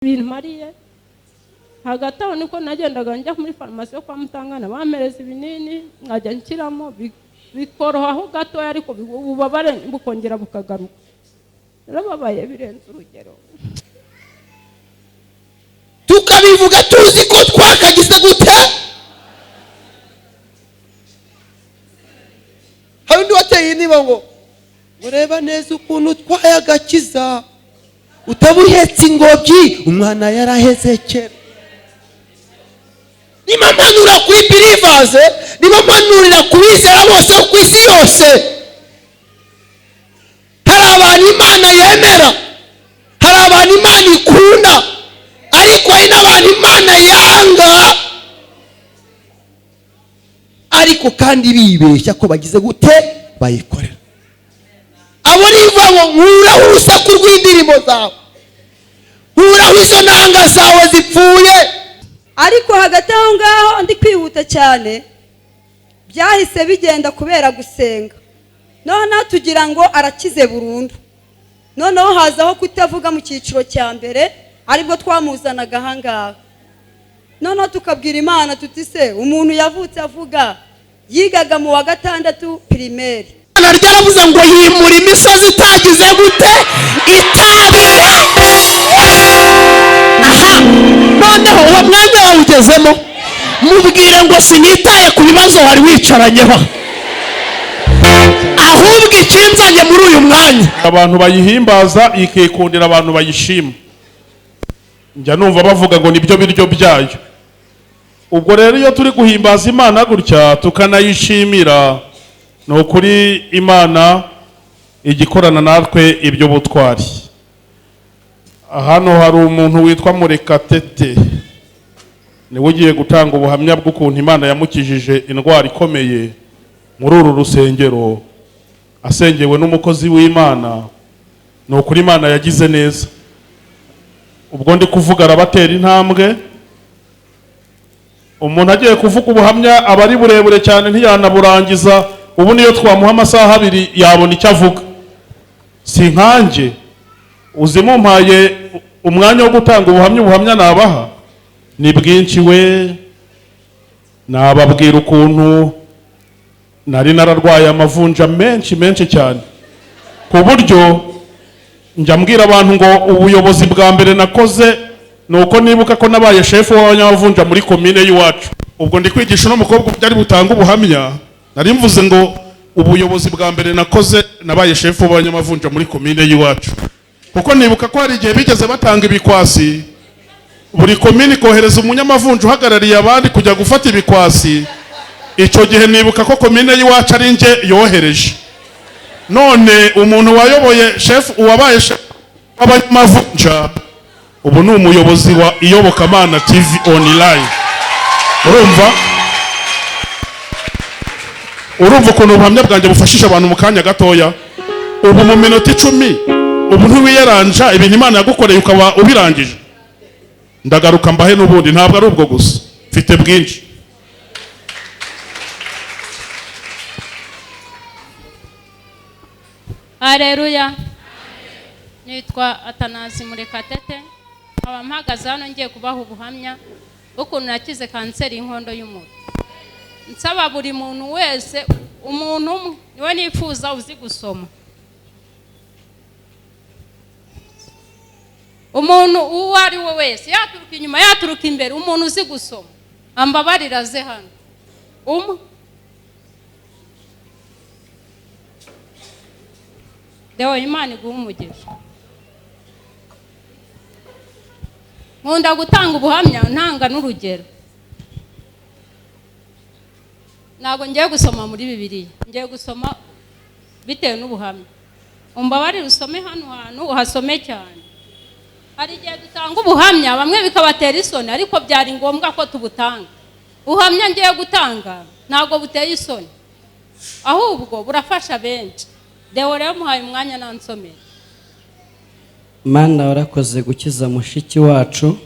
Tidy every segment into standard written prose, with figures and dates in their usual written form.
Bintwariye hagati aho niko nagendaga njya muri farumasi yo kwa Mutangana, bampereza ibinini nkajya nshyiramo, bikorohaho gatoya, ariko ububabare bukongera bukagaruka. Narababaye birenze urugero. Tukabivuga tuzi ko twakagize gute. Hari undi wateye niba ngo mureba neza ukuntu utwaye agakiza, utaba uhetse ingobyi, umwana yaraheze kera. Niba mpanura kuri believers, niba mpanurira ku bizera bose ku isi yose, hari abantu Imana yemera, hari abantu Imana ikunda, ariko hari n'abantu Imana yanga, ariko kandi bibeshya ko bagize gute bayikorera. Abo nivuga ngo nkuraho urusaku rw'indirimbo zawe, nkuraho izo nanga zawe zipfuye. Ariko hagati aho ngaho ndi kwihuta cyane, byahise bigenda kubera gusenga. Noneho tugira ngo arakize burundu. Noneho hazaho kutavuga mu cyiciro cya mbere, aribwo twamuzanaga aha ngaha. Noneho tukabwira Imana tuti: "Se umuntu yavutse avuga, yigaga mu wa gatandatu primaire." Imana ryaravuze ngo yimura imisozi itagize gute, itabira. Aha noneho uwo mwanya wawugezemo, mubwire ngo sinitaye ku bibazo wari wicaranyeho, ahubwo ikinzanye muri uyu mwanya. Abantu bayihimbaza, ikikundira abantu bayishima. Njya numva bavuga ngo nibyo biryo byayo. Ubwo rero iyo turi guhimbaza Imana gutya tukanayishimira, ni ukuri Imana igikorana natwe iby'ubutwari. Hano hari umuntu witwa Murekatete, niwe ugiye gutanga ubuhamya bw'ukuntu Imana yamukijije indwara ikomeye muri uru rusengero, asengewe n'umukozi w'Imana. Ni ukuri Imana yagize neza. Ubwo ndi kuvuga arabatera intambwe. Umuntu agiye kuvuga ubuhamya aba ari burebure cyane, ntiyanaburangiza. Ubu niyo twamuha amasaha 2 yabona icyo avuga. Si nkanjye uzi, mumpaye umwanya wo gutanga ubuhamya, ubuhamya nabaha ni bwinshi we. Nababwira ukuntu nari nararwaye amavunja menshi menshi cyane, ku buryo njya mbwira abantu ngo ubuyobozi bwa mbere nakoze ni uko nibuka ko nabaye shefu w'abanyamavunja muri komine y'iwacu. Ubwo ndi kwigisha uno mukobwa byari butange ubuhamya, nari mvuze ngo ubuyobozi bwa mbere nakoze, nabaye shefu w'abanyamavunja muri komine y'iwacu, kuko nibuka ko hari igihe bigeze batanga ibikwasi, buri komine ikohereza umunyamavunja uhagarariye abandi kujya gufata ibikwasi. Icyo gihe nibuka ko komine y'iwacu ari njye yohereje. None umuntu wayoboye shefu, uwabaye shefu w'abanyamavunja, ubu ni umuyobozi wa Iyobokamana TV Online. Urumva ukuntu ubuhamya bwanjye bufashije abantu mu kanya gatoya. Ubu mu minota 10, ubu ntiwiyaranja ibintu Imana yagukoreye ukaba ubirangije. Ndagaruka mbahe n'ubundi, ntabwo ari ubwo gusa, mfite bwinshi. Hareruya! Nitwa Atanazi Murekatete, nkaba mpagaze hano ngiye kubaha ubuhamya bw'ukuntu nakize kanseri y'inkondo y'umura. Nsaba buri muntu wese, umuntu umwe niwe nifuza uzi gusoma, umuntu uwo ari we wese, yaturuka inyuma, yaturuka imbere, umuntu uzi gusoma ambabarira aze hano umwe. Deo, Imana iguhe umugisha. Nkunda gutanga ubuhamya ntanga n'urugero. Ntabwo ngiye gusoma muri Bibiliya, ngiye gusoma bitewe n'ubuhamya. Umbabarire usome hano hantu, uhasome cyane. Hari igihe dutanga ubuhamya bamwe bikabatera isoni, ariko byari ngombwa ko tubutanga. Ubuhamya ngiye gutanga ntabwo buteye isoni, ahubwo burafasha benshi. Deo rero muhaye umwanya nansomere. Mana, warakoze gukiza mushiki wacu.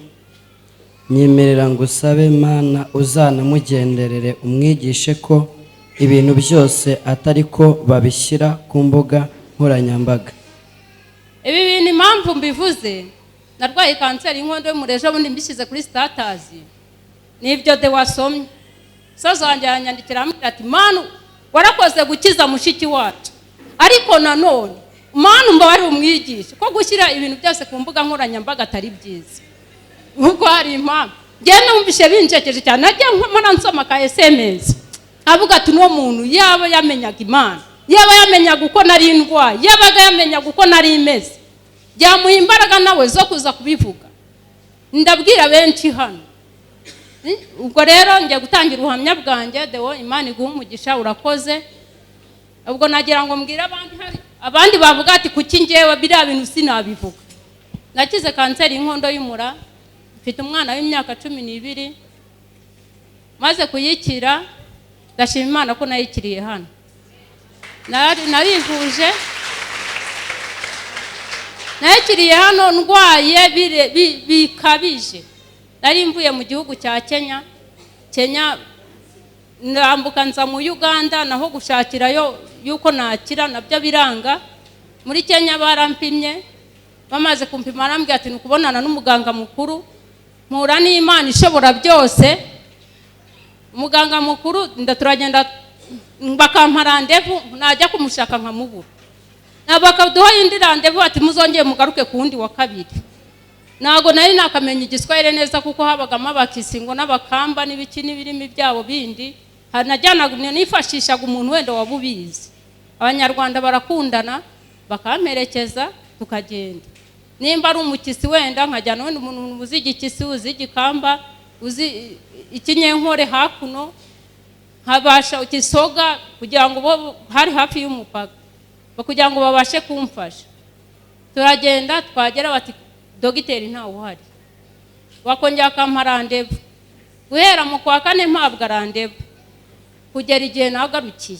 Nyemerera ngo usabe Mana uzanamugenderere, umwigishe ko ibintu byose atari ko babishyira ku mbuga nkoranyambaga. Ibi bintu impamvu mbivuze, Narwaye kanseri y'inkondo y'umura ejo bundi mbishyize kuri status, nibyo de wasomye. Sozo wanjye yanyandikira ambwira ati: "Manu, warakoze gukiza mushiki wacu, ariko nanone manu mbabarire umwigisha ko gushyira ibintu byose ku mbuga nkoranyambaga atari byiza, kuko hari impamvu." Njyewe numvise bincekeje cyane. Nagiye nkora nsoma ka SMS, avuga ati: "Uno muntu yaba yamenyaga Imana, yaba yamenyaga uko nari ndwaye, yabaga yamenyaga uko nari imeze, byamuha imbaraga nawe zo kuza kubivuga." Ndabwira benshi hano. Ubwo rero njya gutangira ubuhamya bwanjye. Deo, Imana iguha umugisha, urakoze. Ubwo nagira ngo mbwire abandi, hari abandi bavuga ati: "Kuki njyewe biriya bintu sinabivuga?" Nakize kanseri y'inkondo y'umura, mfite umwana w'imyaka 12. Maze kuyikira, ndashima Imana ko nayikiriye hano. Narivuje, nayikiriye hano ndwaye bikabije. Nari mvuye mu gihugu cya Kenya. Kenya ndambuka nza mu Uganda, naho gushakirayo yuko nakira nabyo biranga. Muri Kenya barampimye, bamaze kumpima arambwira ati: "Ni ukubonana n'umuganga mukuru." Mpura n'Imana ishobora byose. Umuganga mukuru turagenda, bakampa randevu, najya kumushaka nkamubura, bakaduha indi randevu ati: "Muzongeye mugaruke ku wundi wa kabiri." Ntabwo nari nakamenya Igiswahili neza, kuko habagamo Abakisingo n'Abakamba n'ibiki n'ibirimi byabo bindi. Najyanaga, nifashishaga umuntu wenda waba ubizi. Abanyarwanda barakundana, bakamperekeza tukagenda. Nimba ari Umukisi, wenda nkajyana wenda umuntu uzi Igikisi, uzi Igikamba, uzi Ikinyenkore hakuno, nkabasha Ikisoga, kugira ngo bo hari hafi y'umupaka, kugira ngo babashe kumfasha. Turagenda, twagera bati: "Dogiteri ntawe uhari." Bakongera bakampa randevu. Guhera mu kwa kane mpabwa randevu, kugera igihe nagarukiye,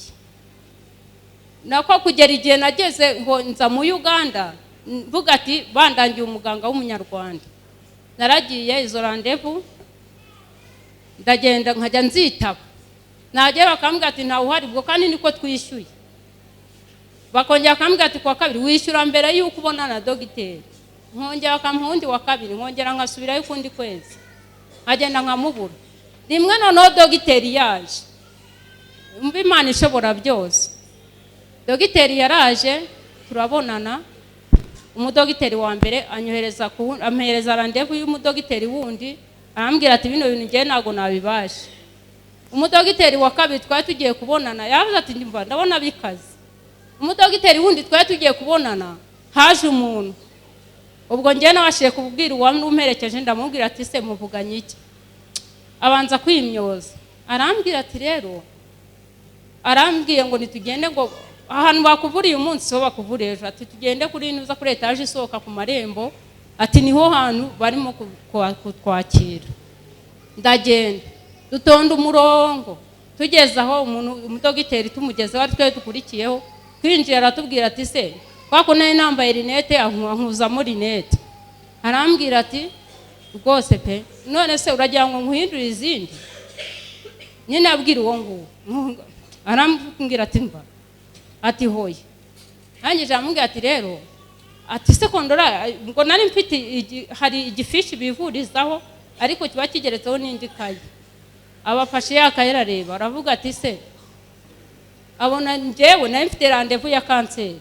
nako kugera igihe nageze ngo nza mu Uganda, mvuga ati bandangiye umuganga w'Umunyarwanda. Naragiye, izo randevu ndagenda nkajya nzitaba, nagera bakambwira ati: "Ntawe uhari." Ubwo kandi niko twishyuye. Bakongera bakambwira ati: "Kuwa kabiri wishyura mbere y'uko ubona na dogiteri." Nkongera bakampa uwundi wa kabiri, nkongera nkasubirayo ukundi kwezi, nkagenda nkamubura. Rimwe noneho dogiteri yaje. Umva Imana ishobora byose. Dogiteri yaraje, turabonana. Umudogiteri wa mbere anyohereza ku ampereza randevu y'umudogiteri wundi, arambwira ati: "Bino bintu ngewe ntabwo nabibasha." Umudogiteri wa kabiri twari tugiye kubonana yavuze ati: "Ndumva ndabona bikaze." Umudogiteri wundi twari tugiye kubonana, haje umuntu. Ubwo ngewe nabashije kubwira uwari umperekeje, ndamubwira ati: "Se muvuganye iki?" Abanza kwimyoza, arambwira ati: "Rero arambwiye ngo nitugende, ngo ahantu bakuvuriye umunsi so bakuvuriye ejo." Ati: "Tugende kuri nuza kuri etaje isohoka ku marembo." Ati: "Niho hantu barimo kutwakira." Ndagenda, dutonda umurongo, tugeze aho umuntu umudogiteri tumugezeho, ari twe dukurikiyeho. Twinjiye aratubwira ati: "Se kwa ko nari nambaye rinete?" Ankuzamo rinete, arambwira ati: "Rwose pe, none se uragira ngo nkuhindure izindi?" Nyine abwira uwo nguwo, arambwira ati: "Mba," ati: "Hoye." Arangije aramubwira ati: "Rero," ati: "se kondora ngo nari mfite hari igifishi bivurizaho, ariko kiba kigeretseho n'indi kayi." Abafashe ya kayi arareba, aravuga ati: "Se abona njyewe nari mfite randevu ya kanseri,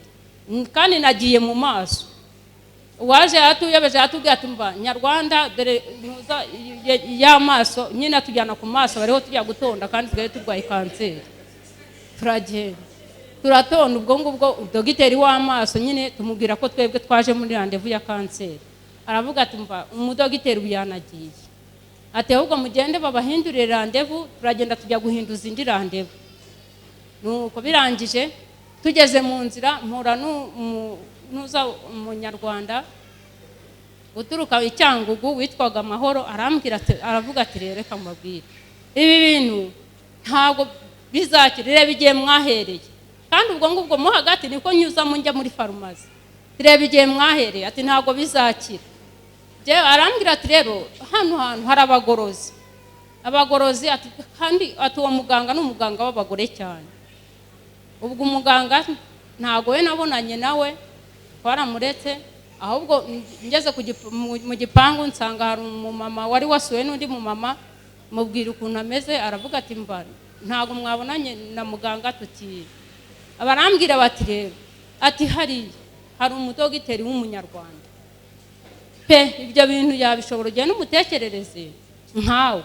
kandi nagiye mu maso." Uwaje yatuyobeje, yatubwiye ati: "Mba nyarwanda, dore ntuza y'amaso." Nyine atujyana ku maso, bariho tujya gutonda kandi twari turwaye kanseri. Turagenda, turatonda. Ubwo ngubwo dogiteri w'amaso nyine tumubwira ko twebwe twaje muri randevu ya kanseri. Aravuga ati: "Mva, umudogiteri ubu yanagiye." Ati: "Ahubwo mugende babahindurire randevu." Turagenda, tujya guhinduza indi randevu. Nuko birangije, tugeze mu nzira mpura n'uza Umunyarwanda uturuka i Cyangugu witwaga Amahoro. Arambwira ati, aravuga ati: "Rero reka mbabwire, ibi bintu ntabwo bizakira. Reba igihe mwahereye." Kandi ubwo ngubwo mo hagati niko nyuzamo njya muri farumasi. "Reba igihe mwahereye," ati, "ntabwo bizakira." Njyewe arambwira ati: "Rero hano hantu hari abagorozi, abagorozi," ati, "kandi," ati, "uwo muganga ni umuganga w'abagore cyane." Ubwo umuganga ntabwo we nabonanye nawe, twaramuretse. Ahubwo ngeze mu gipangu nsanga hari umumama wari wasuwe n'undi mumama, mubwira ukuntu ameze, aravuga ati mba ntabwo mwabonanye na muganga tuti. Abarambwira bati rero ati hariya hari umudogiteri w'umunyarwanda pe, ibyo bintu yabishobora, ugenda umutekerereze nkawe.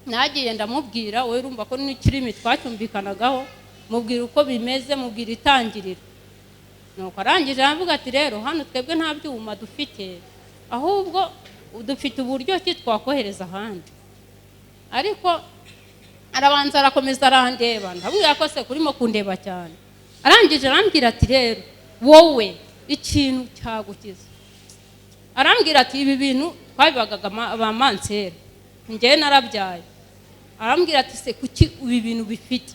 Nagiye ndamubwira, wowe urumva ko n'ikirimi twacyumvikanagaho, mubwira uko bimeze, mubwira itangiriro. Nuko arangije aravuga ati rero hano twebwe nta byuma dufite, ahubwo dufite uburyo ki twakohereza ahandi. Ariko arabanza arakomeza arandeba, ndamubwira ko se kurimo kundeba cyane. Arangije arambwira ati rero wowe ikintu cyagukiza. Arambwira ati ibi bintu twabibagaga ba mansera, njyewe narabyaye. Arambwira ati se kuki ibi bintu bifite?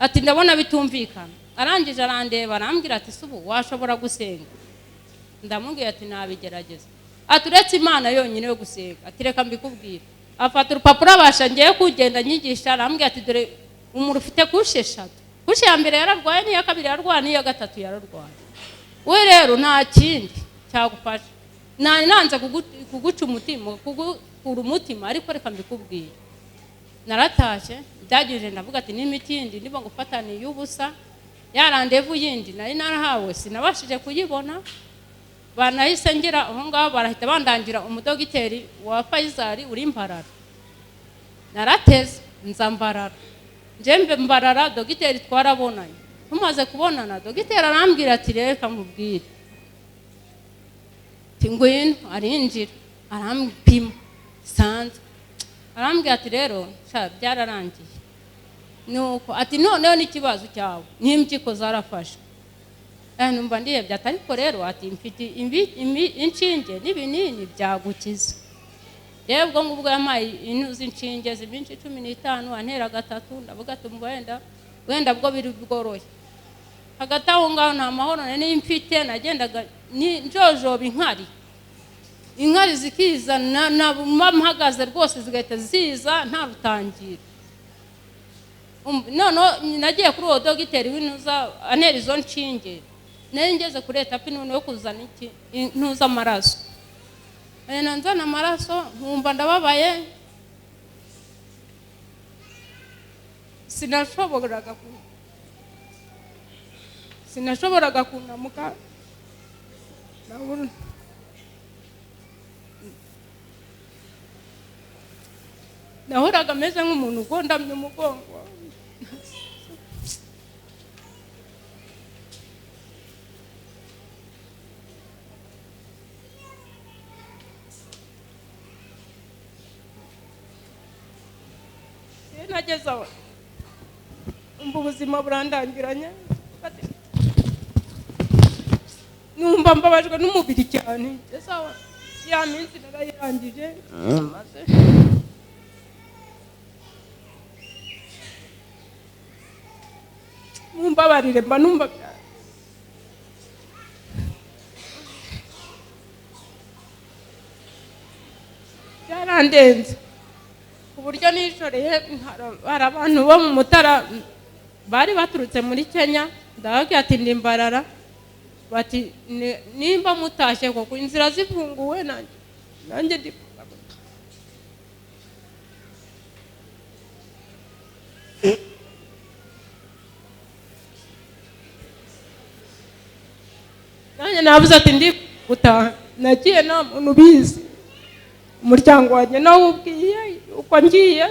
Ati ndabona bitumvikana. Arangije arandeba arambwira ati se ubu washobora gusenga? Ndamubwira ati nabigerageza. Ati uretse Imana yonyine yo gusenga, ati reka mbikubwire. Afata urupapuro abasha ngiye kugenda nyigisha, arambwira ati dore umuru ufite kushe eshatu, kushe ya mbere yararwaye, n'iya kabiri yararwaye, n'iya gatatu yararwaye. We rero nta kindi cyagufasha, nanze kuguca umutima, kugukura umutima, ariko reka mbikubwire. Naratashye byagije ndavuga ati n'imiti yindi niba ngufatana iy'ubusa, ya randevu yindi nari narahawe sinabashije kuyibona. Banahise ngira aho ngaho barahita bandangira umudogiteri wa Faisal uri Mbarara. Narateze nza Mbarara, njembe Mbarara dogiteri twarabonanye. Tumaze kubonana dogiteri arambwira ati reka nkubwire, ati ngwino. Arinjira arampima sanzwe, arambwira ati rero sha byararangiye. Nuko ati noneho n'ikibazo cyawe n'impyiko zarafashwe. Numva ndihebye, ati ariko rero ati mfite inshinge n'ibinini byagukiza. Yewe ubwo ngubwo yampaye intuzi inshinge z'iminsi 15 antera gatatu, ndavuga ati wenda wenda bwo biri bworoshye. Hagati aho ngaho nta mahoro nari mfite, nagendaga njojoba inkari, inkari zikiza na mpagaze rwose zigahita ziza nta rutangira. Noneho nagiye kuri uwo dogiteri w'intuza antera izo nshinge, nari ngeze kuri etapi noneho kuzana iki intuza amaraso. Nzana amaraso nkumva ndababaye, sinashoboraga kunamuka. Nahoraga meze nk'umuntu ugondamye umugongo. Nageze aho umva ubuzima burandangiranye, numva mbabajwe n'umubiri cyane. Ngeze aho ya minsi narayirangije, maze mumbabarire mba numva byarandenze ku buryo nishoreye. Hari abantu bo mu Mutara bari baturutse muri Kenya, ndababwira ati ndi Mbarara, bati nimba mutashye koko inzira zifunguwe nanjye ndi. Nanjye navuze ati ndi gutaha, nagiye nta muntu ubizi, umuryango wanjye nawe ubwiye uko ngiye,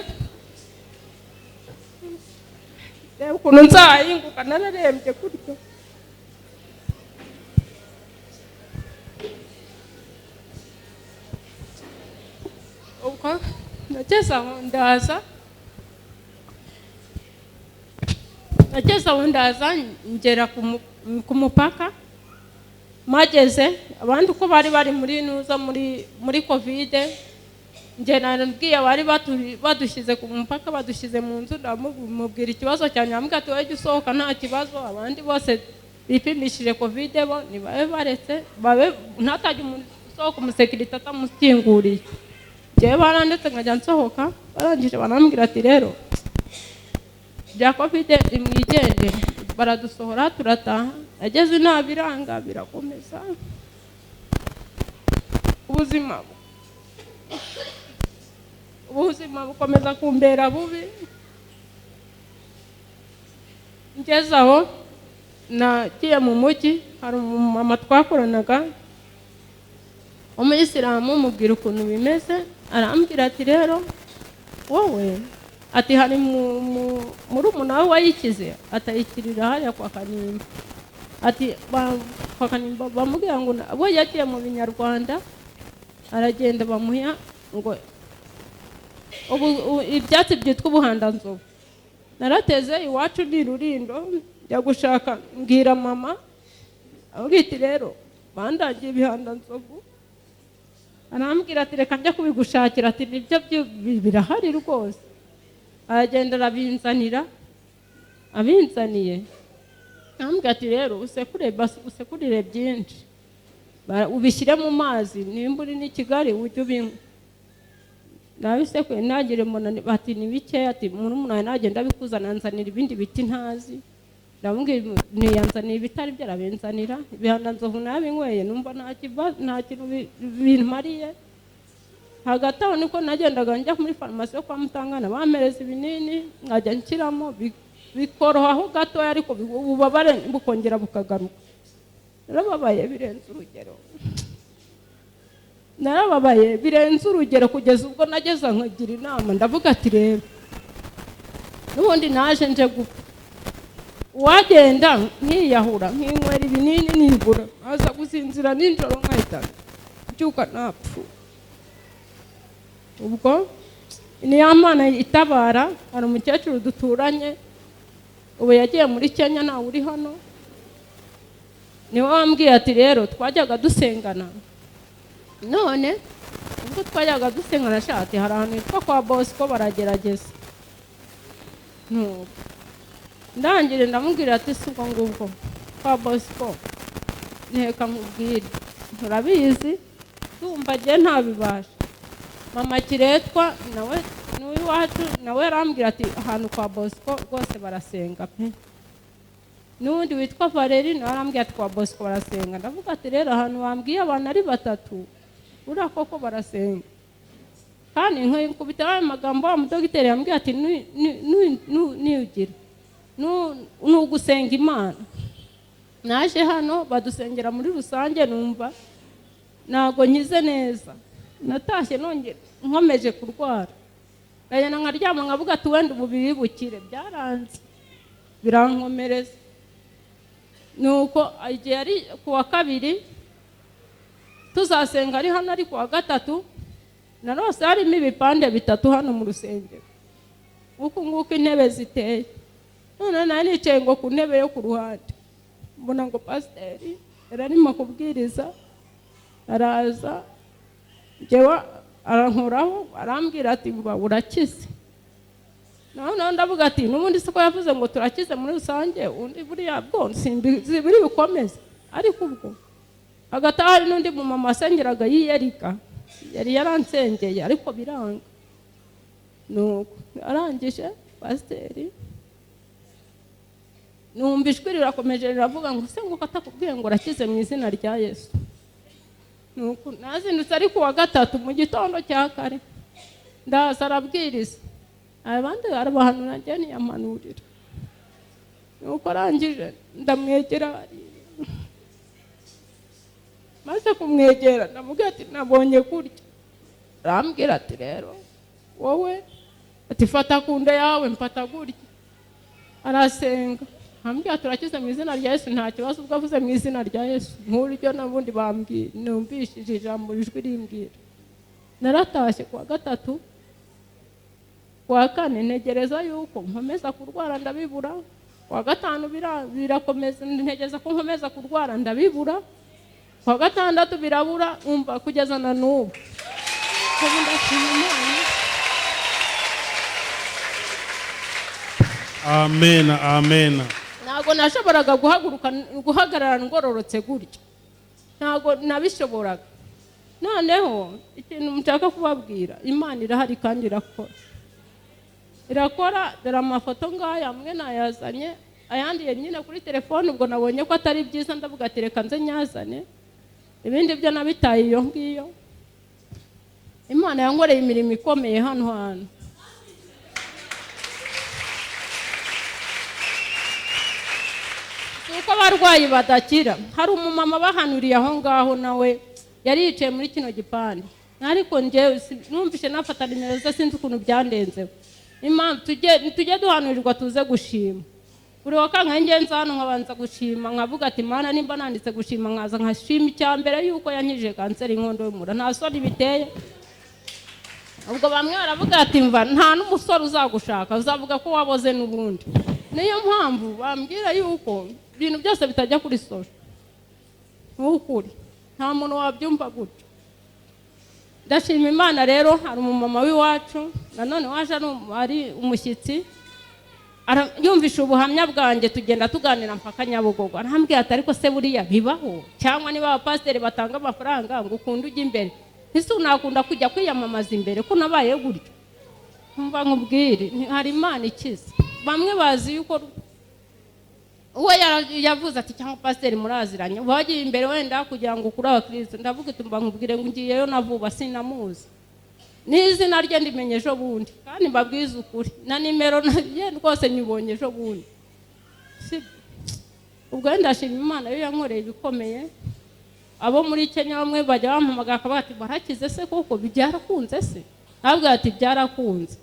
reba ukuntu nzahinguka nararembye gutyo. Ubwo nageze aho ndaza, nageze aho ndaza ngera ku mupaka. Mageze abandi uko bari bari muri nuza muri Covid, nge nabwiye bari badushyize ku mupaka, badushyize mu nzu, ndamubwira ikibazo cyanjye, ambwira ati wowe jya usohoka nta kibazo, abandi bose bipimishije Covid bo nibabe baretse, babe ntatajya umuntu usohoka umusekirite atamukinguriye. Njyewe barandetse nkajya nsohoka, barangije barambwira ati rero bya Covid nimwigendere, baradusohora turataha. Nageze nta biranga, birakomeza, ubuzima bukomeza kumbera bubi. Ngeze aho nagiye mu mujyi, hari umumama twakoranaga umuyisilamu, mubwira ukuntu bimeze, arambwira ati rero wowe, ati hari murumuna we wayikize, atayikirira hariya kwa Kanimba. Ati kwa Kanimba bamubwira ngo we yagiye mu binyarwanda, aragenda bamuha ngo ibyatsi byitwa ubuhandanzovu. Narateze iwacu ni Rurindo, njya gushaka, mbwira mama, ambwira ati rero bandagiye ibihandanzovu, arambwira ati reka njya kubigushakira, ati nibyo birahari rwose. Aragenda arabinzanira, abinzaniye arambwira ati rero usekurire byinshi, ubishyire mu mazi, nimba uri n'i Kigali ujye ubinywa. Nabisekuye ntagire mbona bati ni bikeya, ati murumuna wawe nagenda abikuzana anzanira ibindi biti ntazi. Ndamubwira ntiyanzanira ibitari byo, arabinzanira ibihandanzovu nabinyweye, numva nta kintu bimariye. Hagati aho niko nagendaga njya muri farumasi yo kwa Mutangana, bampereza ibinini nkajya nshyiramo, bikorohaho gatoya, ariko ububabare bukongera bukagaruka. Narababaye birenze urugero, narababaye birenze urugero, kugeza ubwo nageze nkagira inama, ndavuga ati rero n'ubundi naje nje gupfa, uwagenda nkiyahura nkinywera ibinini nibura aza gusinzira nijoro nkahita mbyuka napfu. Ubwo ni ya Mana itabara. Hari umukecuru duturanye ubu yagiye muri Kenya, ntawe uri hano, niwe wambwiye ati rero twajyaga dusengana, none ubwo twajyaga dusengana ati hari ahantu hitwa kwa Bosco baragerageza. Nuko ndangire ndamubwira ati si ubwo ngubwo kwa Bosco, nteka nkubwire nturabizi, ndumva agiye ntabibasha. Mama Kiretwa nawe n'uwacu nawe arambwira ati ahantu kwa Bosco rwose barasenga pe. N'undi witwa Valeri nawe arambwira ati kwa Bosco barasenga. Ndavuga ati rero ahantu bambwiye abantu ari batatu uriya koko barasenga. Kandi nkubita ayo magambo wa mudogiteri yambwiye ati niyugira ni ugusenga Imana. Naje hano badusengera muri rusange, numva ntago nkize neza, natashye nongera nkomeje kurwara, ndagenda nkaryama nkavuga ati wenda umubiri bukire, byaranze birankomereza. Nuko igihe ari ku wa kabiri tuzasenga ari hano, ari ku wa gatatu narose harimo ibipande bitatu hano mu rusengero, uku nguku intebe ziteye. None nari nicaye ngo ku ntebe yo ku ruhande, mbona ngo pasiteri yari arimo kubwiriza, araza njyewe arankoraho arambwira ati mba urakize. Noneho ndavuga ati n'ubundi siko yavuze ngo turakize muri rusange, undi buriya bwo biri bukomeze. Ariko ubwo hagati aho hari n'undi mumama wasengeraga yiyerika, yari yaransengeye ariko biranga. Nuko arangije pasiteri numva ijwi rirakomeje riravuga ngo se ngo atakubwiye ngo urakize mu izina rya Yesu. Nuko nazindutse ari ku wa gatatu mu gitondo cya kare, ndaza arabwiriza, abandi arabahanura njye ntiyampanurira. Nuko arangije ndamwegera, maze kumwegera ndamubwira ati nabonye kurya. Arambwira ati rero wowe, ati fata ku nda yawe, mfata gutya. Arasenga ambwira turakize mu izina rya Yesu, nta kibazo ubwo avuze mu izina rya Yesu nk'uryo n'ubundi bambwiye, numvishije ijambo ijwi rimbwira. Naratashye ku wa gatatu, ku wa kane ntegereza yuko nkomeza kurwara ndabibura, ku wa gatanu birakomeza ntegereza ko nkomeza kurwara ndabibura, ku wa gatandatu birabura, umva kugeza na n'ubu. Ubu ndashima Imana. Amen, amen. Ntabwo nashoboraga guhaguruka guhagarara ngororotse gutya, ntabwo nabishoboraga. Noneho ikintu nshaka kubabwira, Imana irahari kandi irakora, irakora. Dore amafoto ngaya amwe nayazanye, Ayandi nyine kuri telefone, ubwo nabonye ko atari byiza, ndavuga ati reka nze nyazane. Ibindi byo nabitaye iyo ngiyo. Imana yankoreye imirimo ikomeye hano hantu. Uko abarwayi badakira, hari umumama bahanuriye aho ngaho, nawe yari yicaye muri kino gipande, ariko njyewe numvise nafata nimero ze, sinzi ukuntu byandenzeho. Impamvu tujye duhanurirwa tuze gushima. Buri wa kangahe ngenza hano nkabanza gushima, nkavuga ati Mana nimba nanditse gushima, nkaza nkashima icya mbere yuko yankijije kanseri y'inkondo y'umura, nta soni biteye. Ubwo bamwe baravuga ati mva nta n'umusore uzagushaka, uzavuga ko waboze n'ubundi. Niyo mpamvu bambwira yuko ibintu byose bitajya kuri social. Nk'ukuri nta muntu wabyumva gutyo. Ndashima Imana rero, hari umumama w'iwacu nanone waje ari umushyitsi, yumvisha ubuhamya bwanjye, tugenda tuganira mpaka Nyabugogo. Arambwira ati ariko se buriya bibaho, cyangwa niba abapasiteri batanga amafaranga ngo ukunde ujye imbere, ese unakunda kujya kwiyamamaza imbere ko nabaye gutyo? Mva nkubwire, hari Imana ikiza. Bamwe bazi yuko uwo yavuze ati cyangwa pasiteri muraziranye, wagiye imbere wenda kugira ngo ukure abakristo. Ndavuga ati mba nkubwire ngo ngiyeyo na vuba, sinamuzi n'izina rye ndimenye ejo bundi, kandi mbabwize ukuri na nimero ye rwose nyibonye ejo bundi. Ubwo ndashima Imana yo yankoreye ibikomeye. Abo muri Kenya bamwe bajya bampamagara bakavuga ati barakize se koko, byarakunze se? Nabwo ati byarakunze.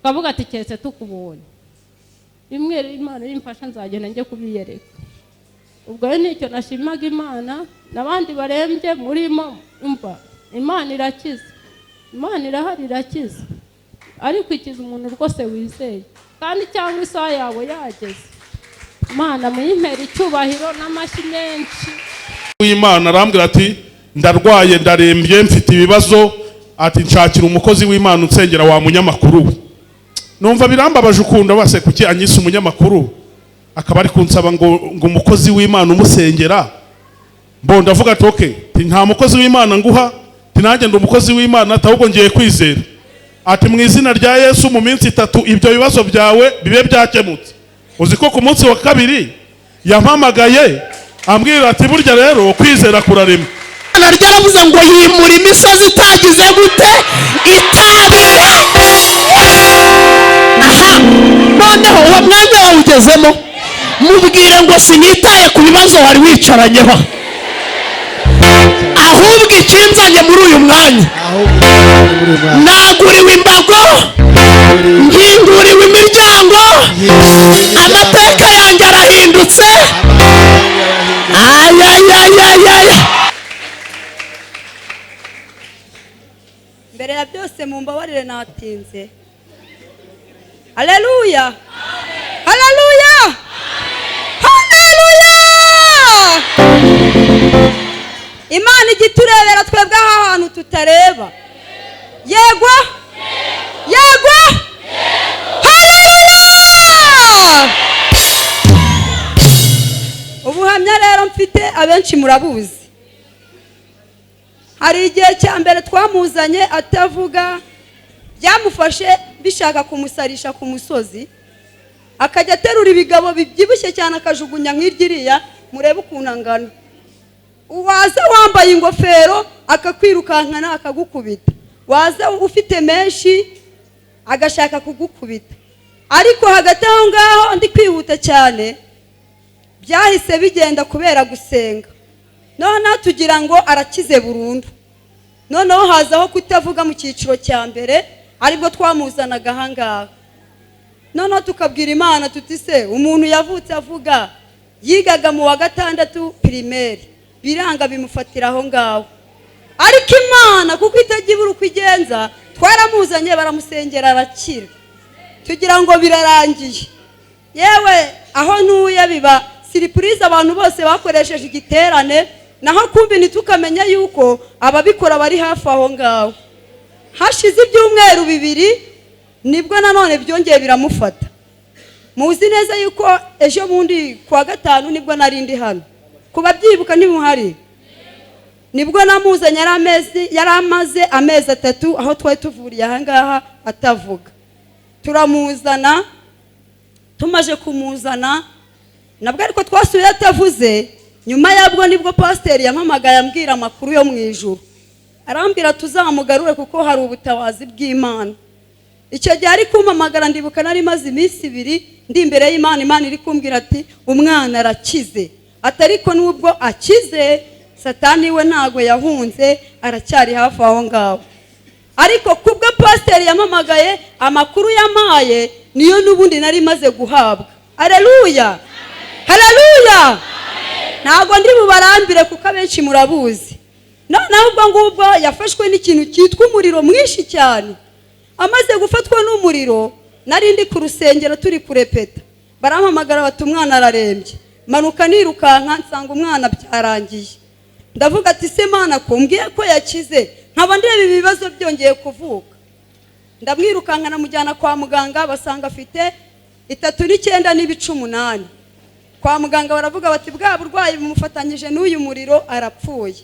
Kavuga ati keretse tukubonye. Imwe Imana yimfasha nzagenda njye kubiyereka. Ubwo nicyo nashimaga Imana, n'abandi barembye murimo umva Imana irakiza. Imana irahari irakiza, ariko ikiza umuntu rwose wizeye, kandi cyangwa isaha yawe yageze. Imana muyimpera icyubahiro n'amashyi menshi. Imana arambwira ati ndarwaye, ndarembye, mfite ibibazo, ati nshakira umukozi w'Imana unsengera wa munyamakuru we. Numva birambabaje ukunda base kuki anyise umunyamakuru akaba ari kunsaba ngo umukozi w'Imana umusengera. Mbo ndavuga ati okay, nta mukozi w'Imana nguha, nanjye ndi umukozi w'Imana, ahubwo ngiye kwizera. Ati mu izina rya Yesu mu minsi 3 ibyo bibazo byawe bibe byakemutse. Uzi ko ku munsi wa kabiri yampamagaye ambwira ati burya rero kwizera kurarema. Ryaravuze ngo yimura imisozi itagize gute, itabira. Aha noneho uwo mwanya wawugezemo, mubwire ngo sinitaye ku bibazo wari wicaranyeho, ahubwo ikinzanye muri uyu mwanya, naguriwe imbago, nkinguriwe imiryango, amateka yanjye arahindutse. Ayayayayaya. Mbere ya byose mumbabarire natinze. Haleluya, haleluya, haleluya. Imana igiturebera twebwe ahantu tutareba. Yego, yego, haleluya. Ubuhamya rero mfite abenshi murabuzi. Hari igihe cya mbere twamuzanye atavuga, byamufashe bishaka kumusarisha ku musozi, akajya aterura ibigabo bibyibushye cyane akajugunya nk'iryiriya, murebe ukuntu angana. Waza wambaye ingofero akakwirukankana akagukubita, waza ufite menshi agashaka kugukubita. Ariko hagati aho ngaho ndi kwihuta cyane, byahise bigenda kubera gusenga. Noneho tugira ngo arakize burundu. Noneho hazaho kutavuga mu cyiciro cya mbere, aribwo twamuzanaga aha ngaha. Noneho tukabwira Imana tuti se umuntu yavutse avuga, yigaga mu wa 6 primaire, biranga bimufatira aho ngaho. Ariko Imana kuko itajya ibura uko igenza, twaramuzanye baramusengera arakira, tugira ngo birarangiye. Yewe aho ntuye biba surprise, abantu bose bakoresheje igiterane, naho kumbi ntitukamenya yuko ababikora bari hafi aho ngaho. Hashize ibyumweru 2 nibwo nanone byongeye biramufata. Muzi neza yuko ejo bundi kuwa 5 nibwo narindi hano, kubabyibuka ntimuhari, nibwo namuzanye yari amaze amezi 3 aho twari tuvuriye aha ngaha atavuga. Turamuzana, tumaje kumuzana Nabwo ariko twasubiye atavuze. Nyuma yabwo nibwo pasiteri yampamagaye ambwira amakuru yo mu ijuru, arambwira tuzamugarure kuko hari ubutabazi bw'Imana. Icyo gihe ari kumpamagara ndibuka nari maze iminsi 2 ndi imbere y'Imana, Imana iri kumbwira ati umwana arakize, atariko nubwo akize Satani we ntago yahunze, aracyari hafi aho ngaho. Ariko kubwo pasiteri yampamagaye amakuru yamaye niyo nubundi nari maze guhabwa. Haleluya, haleluya. Ntago ndi bubarambire kuko abenshi murabuzi. Noneho ubwo ngubwo yafashwe n'ikintu cyitwa umuriro mwinshi cyane. Amaze gufatwa n'umuriro, nari ndi ku rusengero turi kurepeta, barampamagara bati umwana ararembye. Manuka nirukanka nsanga umwana byarangiye. Ndavuga ati se Mana kumbwiye ko yakize, nkaba ndeba ibibazo byongeye kuvuka. Ndamwirukanka namujyana kwa muganga, basanga afite 39.8. Kwa muganga baravuga bati bwa burwayi bumufatanyije n'uyu muriro arapfuye.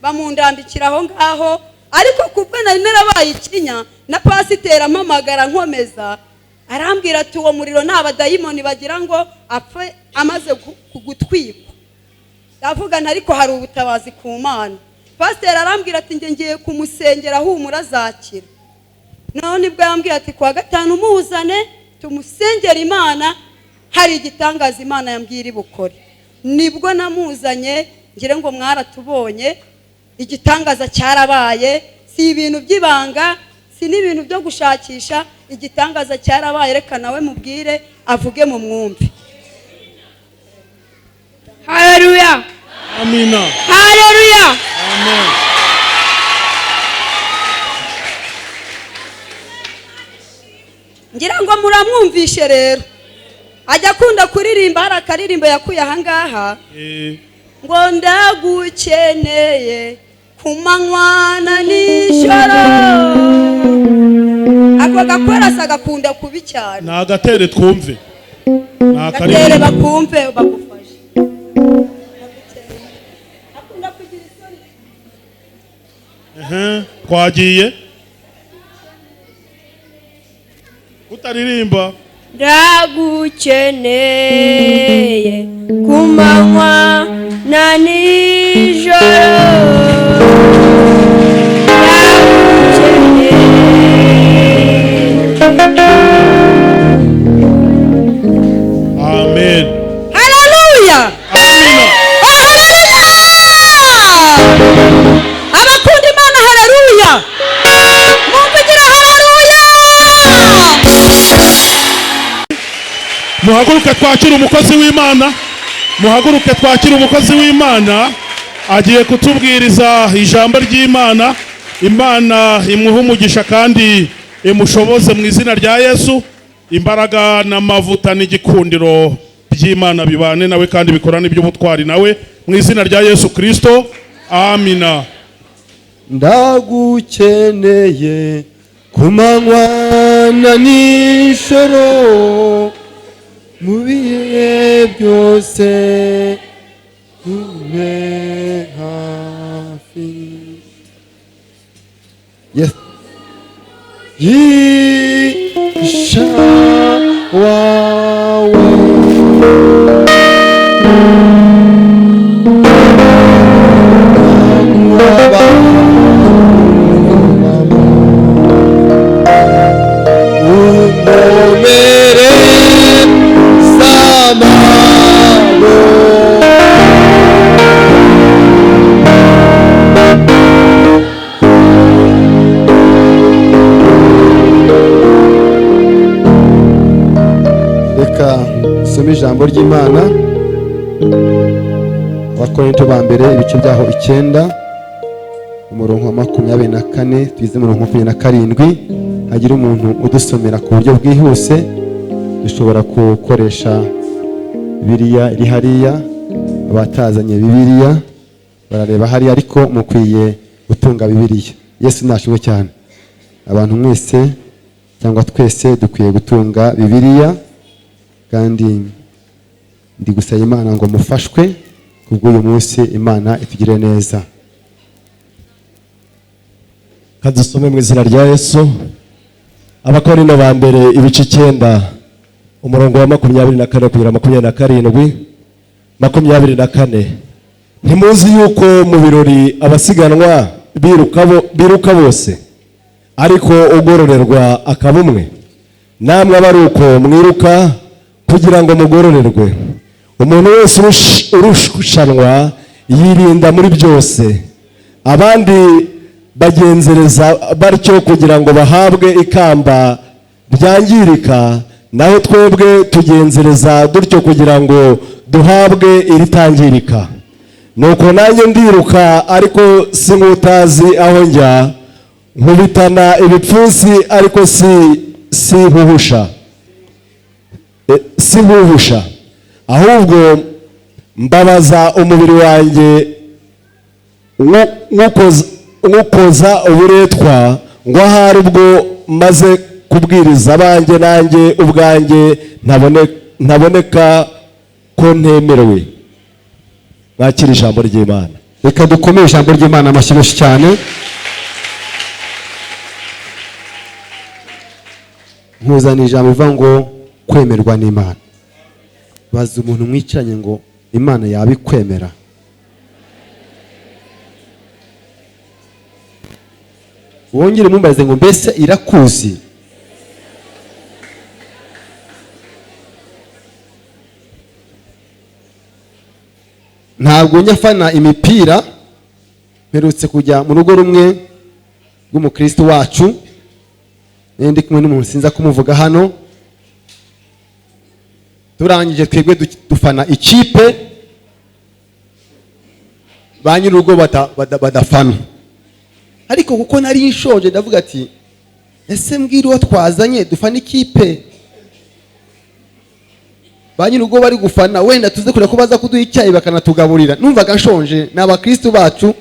Bamundambikira aho ngaho. Ariko kubwo nari narabaye ikinya na pasiteri ampamagara nkomeza, arambwira ati uwo muriro nta badayimoni bagira ngo apfe amaze gutwikwa. Ndavuga ariko hari ubutabazi ku Mana. Pasiteri arambwira ati nge ngiye kumusengera humura azakira. None nibwo yambwiye ati kuwa gatanu muzane tumusengera Imana, hari igitangaza Imana yambwira ibukore. Nibwo namuzanye, ngire ngo mwaratubonye, igitangaza cyarabaye. Si ibintu by'ibanga, si n'ibintu byo gushakisha, igitangaza cyarabaye. Reka nawe mubwire avuge mu mwumve. Haleluya, amina, haleluya, amen. Ngira ngo muramwumvishe rero. Ajya akunda kuririmba, hari akaririmbo yakuye aha ngaha ngo ndagukeneye ku manywa na nijoro. Ako gakorasa gakunda kubi cyane. Ni agatere twumve, ni gatere bakumve bagufashe. Akunda kugira isoni. Twagiye kutaririmba. Ndagukeneye ku manywa na nijoro, ndagukeneye. Amen. Haleluya. Amina. Haleluya. Abakunda Imana haleluya. Mumvugira haleluya. Muhaguruke twakire umukozi w'Imana. Muhaguruke twakire umukozi w'Imana, agiye kutubwiriza ijambo ry'Imana. Imana imuhe umugisha kandi imushoboze mu izina rya Yesu. Imbaraga n'amavuta n'igikundiro by'Imana bibane nawe kandi bikorane iby'ubutwari nawe mu izina rya Yesu Kristo. Amina. Ndagukeneye ku manywa na nijoro, mu bihe byose umpe hafi. Yes. Yisha wawe umomere samabo. Reka usome ijambo ry'Imana, Abakorinto ba mbere ibice byaho 9 umurongo wa 24 tugeze umurongo wa 27. Hagira umuntu udusomera ku buryo bwihuse. Dushobora gukoresha Bibiliya iri hariya, abatazanye Bibiliya barareba hariya, ariko mukwiye gutunga Bibiliya. Yesu nashimwe cyane. Abantu mwese cyangwa twese dukwiye gutunga Bibiliya, kandi ndi gusaba Imana ngo mufashwe kubw'uyu munsi, Imana itugire neza. Kadusome mu izina rya Yesu. Abakorinto ba mbere ibice 9 umurongo wa 24 kugera 27. 24. Ntimuzi yuko mu birori abasiganwa biruka bose, ariko ugororerwa akaba umwe? Namwe aba ari uko mwiruka kugira ngo mugororerwe. Umuntu wese urushanwa yirinda muri byose, abandi bagenzereza batyo kugira ngo bahabwe ikamba ryangirika, naho twebwe tugenzereza dutyo kugira ngo duhabwe iritangirika. Nuko nanjye ndiruka, ariko si nk'utazi aho njya, nkubitana ibipfunsi, ariko si nkuhusha, ahubwo mbabaza umubiri wanjye nywukoza uburetwa, ngo ahari ubwo maze kubwiriza abanjye, nanjye ubwanjye ntaboneka ko ntemerewe. Mwakira ijambo ry'Imana. Reka dukomere ijambo ry'Imana amashyi menshi cyane. Nkuzana ijambo rivuga ngo kwemerwa n'Imana. Baza umuntu mwicaranye ngo Imana yabikwemera. Wongere mumbaze ngo mbese irakuzi? Ntabwo nyafana imipira. Mperutse kujya mu rugo rumwe rw'umukristo wacu, ndi kumwe n'umuntu sinza kumuvuga hano. Turangije twebwe dufana ikipe, ba nyir'urugo badafana. Ariko kuko nari nshonje ndavuga ati ese mbwira uwo twazanye dufana ikipe, ba nyir'urugo bari gufana, wenda tuze kureba ko baza kuduha icyayi bakanatugaburira. Numvaga nshonje, ni abakristo bacu,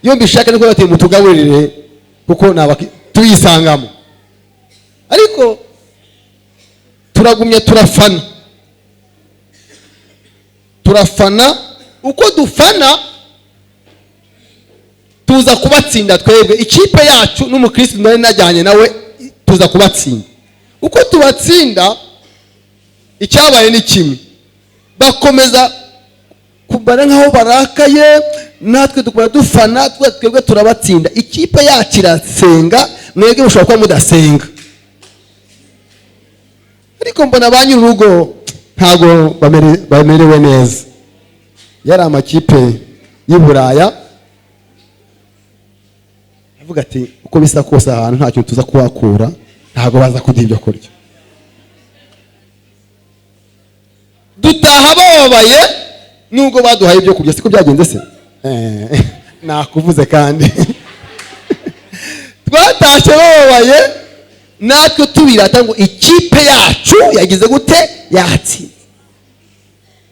iyo mbishaka niko bati mutugaburire kuko tuyisangamo. Ariko turagumya turafana, uko dufana tuza kubatsinda twebwe. Ikipe yacu n'umukristo nari najyanye nawe tuza kubatsinda. Uko tubatsinda icyabaye ni kimwe, bakomeza kubara nkaho barakaye, natwe dukora dufana, twebwe turabatsinda. Ikipe yacu irasenga, mwebwe mushobora kuba mudasenga. Ariko mbona ba nyir'urugo ntago bamerewe neza. Yari amakipe y'i Buraya, avuga ati uko bisa kose ahantu nta kintu tuza kuhakura, ntago baza kuduha ibyo kurya. Dutaha bababaye nubwo baduhaye ibyo kurya. Siko byagenze se? Nakuvuze kandi. Twatashye bababaye, natwe tubirata ngo ikipe yacu yagize gute? Yatsinze.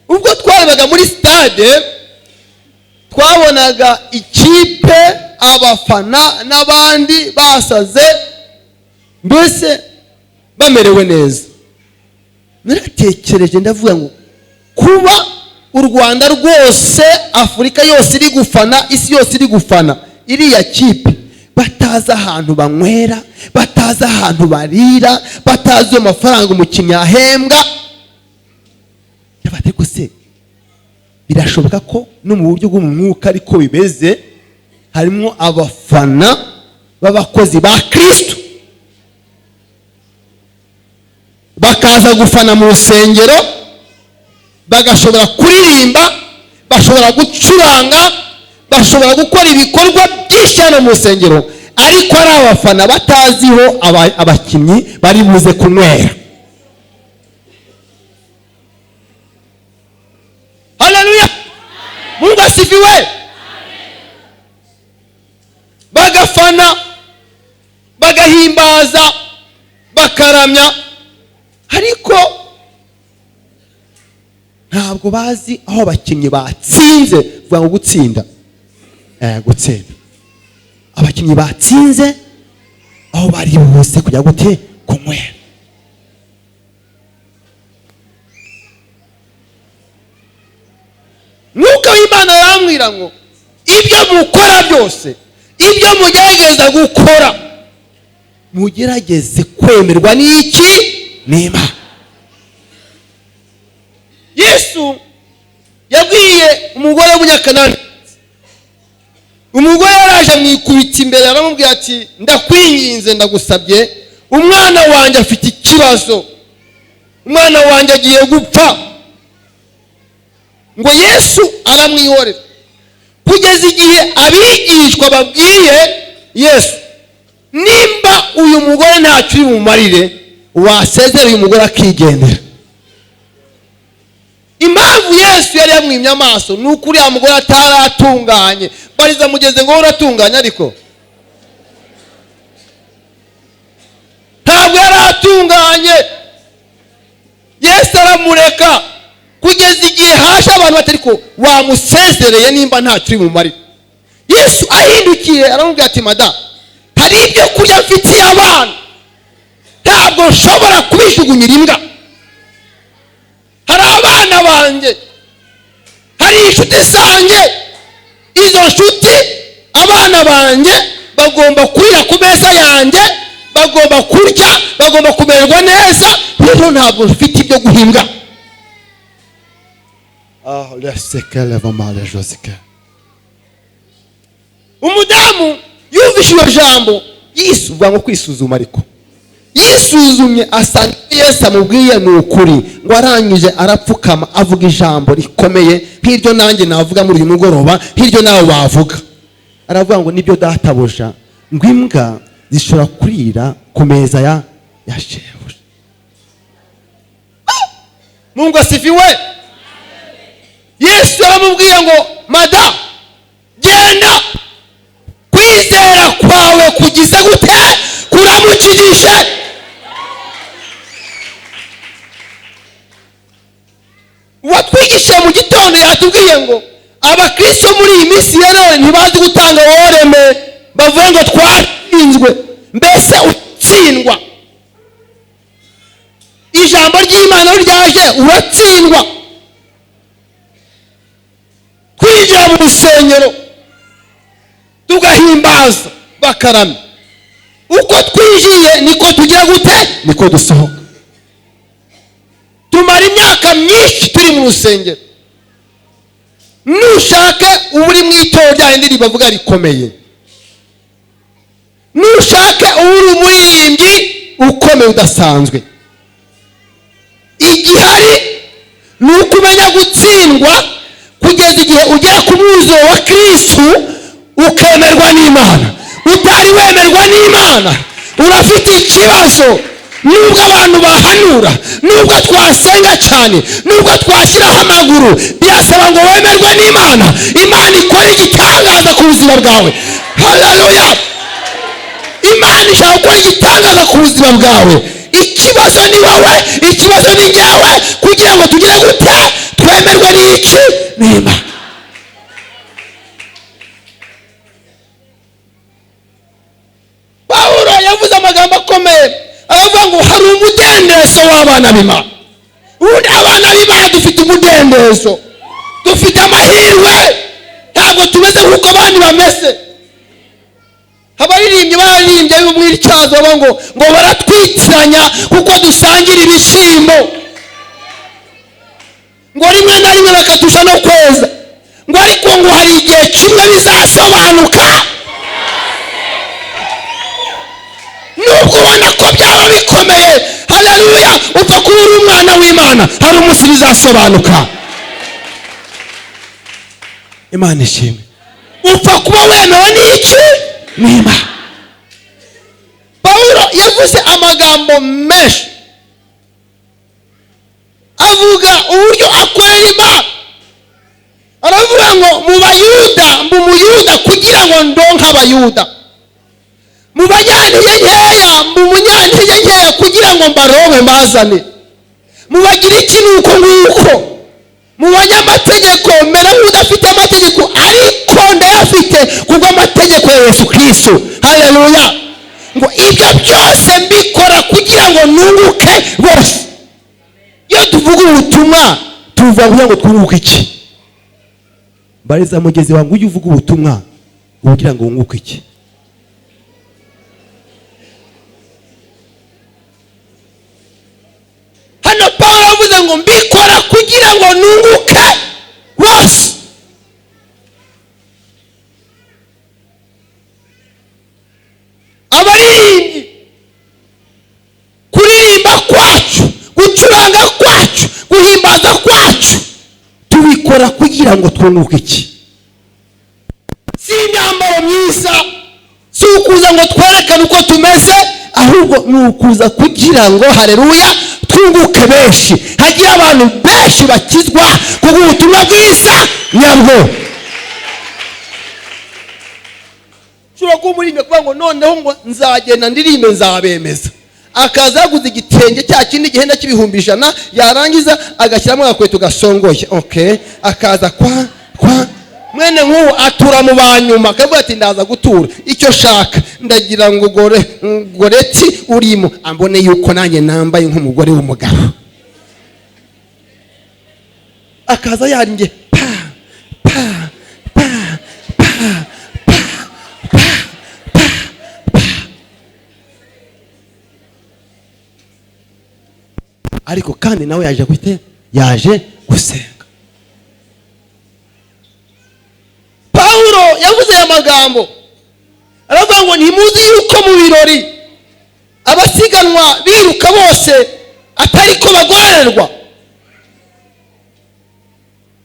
Ubwo twarebaga muri stade, twabonaga ikipe, abafana n'abandi basaze, mbese bamerewe neza. Naratekereje ndavuga ngo kuba u Rwanda rwose, Afurika yose iri gufana, isi yose iri gufana iriya kipe, batazi ahantu banywera, batazi ahantu barira, batazi amafaranga umukinnyi ahembwa. Ariko se birashoboka ko no mu buryo bw'umwuka ariko bimeze? Harimo abafana b'abakozi ba Kristo bakaza gufana mu rusengero, bagashobora kuririmba, bashobora gucuranga, bashobora gukora ibikorwa byinshi hano mu rusengero, ariko ari abafana bataziho abakinnyi bari buze kunywera. Haleluya! Mungu asifiwe. Bagafana, bagahimbaza, bakaramya, ariko ntabwo bazi aho abakinnyi batsinze. Vuga ngo gutsinda, gutsinda. Abakinnyi batsinze aho bari buze kujya gute? Kunywera. Mwuka w'Imana arambwira ngo ibyo mukora byose, ibyo mugerageza gukora, mugerageze kwemerwa n'iki? N'Imana. Yesu Abanyakanani. Umugore yaraje amwikubita imbere, aramubwira ati: "Ndakwinginze, ndagusabye, umwana wanjye afite ikibazo, umwana wanjye agiye gupfa." Ngo Yesu aramwihorera kugeza igihe abigishwa babwiye Yesu: "Nimba uyu mugore ntacyo uri bumumarire, wasezera uyu mugore akigendera." Impamvu Yesu yari yamwimye amaso ni uko uriya mugore ataratunganye. Bariza mugeze ngo uratunganye, ariko ntabwo yari atunganye. Yesu aramureka kugeza igihe haje abantu batari ko wamusezereye nimba ntacyo uri bumumarire. Yesu ahindukiye aramubwira ati: "Madamu, hari ibyo kurya mfitiye abana, ntabwo nshobora kubijugunyira imbwa. Hari abana banjye, hari inshuti zanjye, izo nshuti, abana banjye bagomba kurira ku meza yanjye, bagomba kurya, bagomba kumererwa neza. Rero ntabwo mfite ibyo guhimbwa." Ah, lesekelevamale. Umudamu yumvise iryo jambo, yisubiza ngo kwisuzuma, ariko yisuzumye asanga ibyo Yesu amubwiye ni ukuri. Ngo arangije arapfukama, avuga ijambo rikomeye nk'iryo nanjye navuga muri uyu mugoroba, nk'iryo nawe wavuga. Aravuga ngo: "Nibyo databuja," ngo "imbwa zishobora kurira ku meza ya shebuja." Mungu asifiwe. Yesu aramubwiye ngo: "Madamu, genda, kwizera kwawe kugize gute? Kuramukijije." Uwatwigishije mu gitondo yatubwiye ngo abakristo muri iyi minsi ya none ntibazi gutanga woreme, bavuga ngo twatsinzwe. Mbese utsindwa? Ijambo ry'Imana ryaje, uratsindwa. Twinjira mu rusengero tugahimbaza, bakaramya. Uko twinjiye niko tugira gute? Niko dusohoka. Tumara imyaka myinshi turi mu rusengero. Nushaka uba uri mu itorero rya indirimbo bavuga rikomeye, nushaka uba uri umuririmbyi ukomeye udasanzwe, igihari ni uko umenya gutsindwa kugeza igihe ugera ku mwuzuro wa Kirisitu, ukemerwa n'Imana. Utari wemerwa n'Imana, urafite ikibazo. Nubwo abantu bahanura, nubwo twasenga cyane, nubwo twashyiraho amaguru, birasaba ngo wemerwe n'Imana, Imana ikore igitangaza ku buzima bwawe. Haleluya! Imana ishaka gukora igitangaza ku buzima bwawe. Ikibazo ni wowe, ikibazo ni njyewe, kugira ngo tugire gute? Twemerwe n'iki? N'Imana. Pawulo yavuze amagambo akomeye, aravuga ngo hari umudendezo w'abana b'Imana. Ubundi abana b'Imana dufite umudendezo, dufite amahirwe, ntabwo tumeze nk'uko abandi bameze. Abaririmbyi bararirimbye b'umwityazo bavuga ngo baratwitiranya kuko dusangira ibishyimbo, ngo rimwe na rimwe bakatusha no kweza, ngo ariko ngo hari igihe kimwe bizasobanuka. Nubwo ubona ko byaba bikomeye, haleluya, upfa kuba uri umwana w'Imana, hari umunsi bizasobanuka. Imana ishimwe. Upfa kuba wemewe n'iki? N'Imana. Pawulo yavuze amagambo menshi, avuga uburyo akorera Imana. Aravuga ngo: "Mu Bayuda mba Umuyuda kugira ngo ndonke Abayuda, mu banyantege nkeya mba umunyantege nkeya kugira ngo mbaronke mbazane, mu bagira iki ni uko nguko, mu banyamategeko mera nk'udafite amategeko, ariko ndayafite kubw'amategeko ya Yesu Kristo." Haleluya! Ngo ibyo byose mbikora kugira ngo nunguke bose. Iyo tuvuga ubutumwa, tuvuga kugira ngo twunguke iki? Bariza mugezi wangu, ujye uvuga ubutumwa ugira ngo wunguke iki? Hano Pawulo yavuze ngo mbikora kugira ngo nunguke bose. Tubikora kugira ngo twunguke iki? Si imyambaro myiza, si ukuza ngo twerekane uko tumeze, ahubwo ni ukuza kugira ngo, hareruya, twunguke benshi, hagire abantu benshi bakizwa kubw'ubutumwa bwiza nyabwo. Ushobora kuba umuririmbyi kuvuga ngo noneho ngo nzagenda ndirimbe nzabemeza, akaza yaguze igitenge cya kindi gihenda cy'100,000, yarangiza agashyiramo agakweto gasongoye, okay, akaza kwa kwa mwene nk'ubu atura mu banyuma, akavuga ati ndaza gutura icyo shaka, ndagira ngo goreti urimo ambone yuko nanjye nambaye nk'umugore w'umugabo, akaza yaringe pa pa pa pa pa pa pa pa. Ariko kandi nawe yaje gute? Yaje gusenga. Pawulo yavuze aya magambo aravuga ngo ntimuzi yuko mu birori abasiganwa biruka bose atari ko bagororerwa.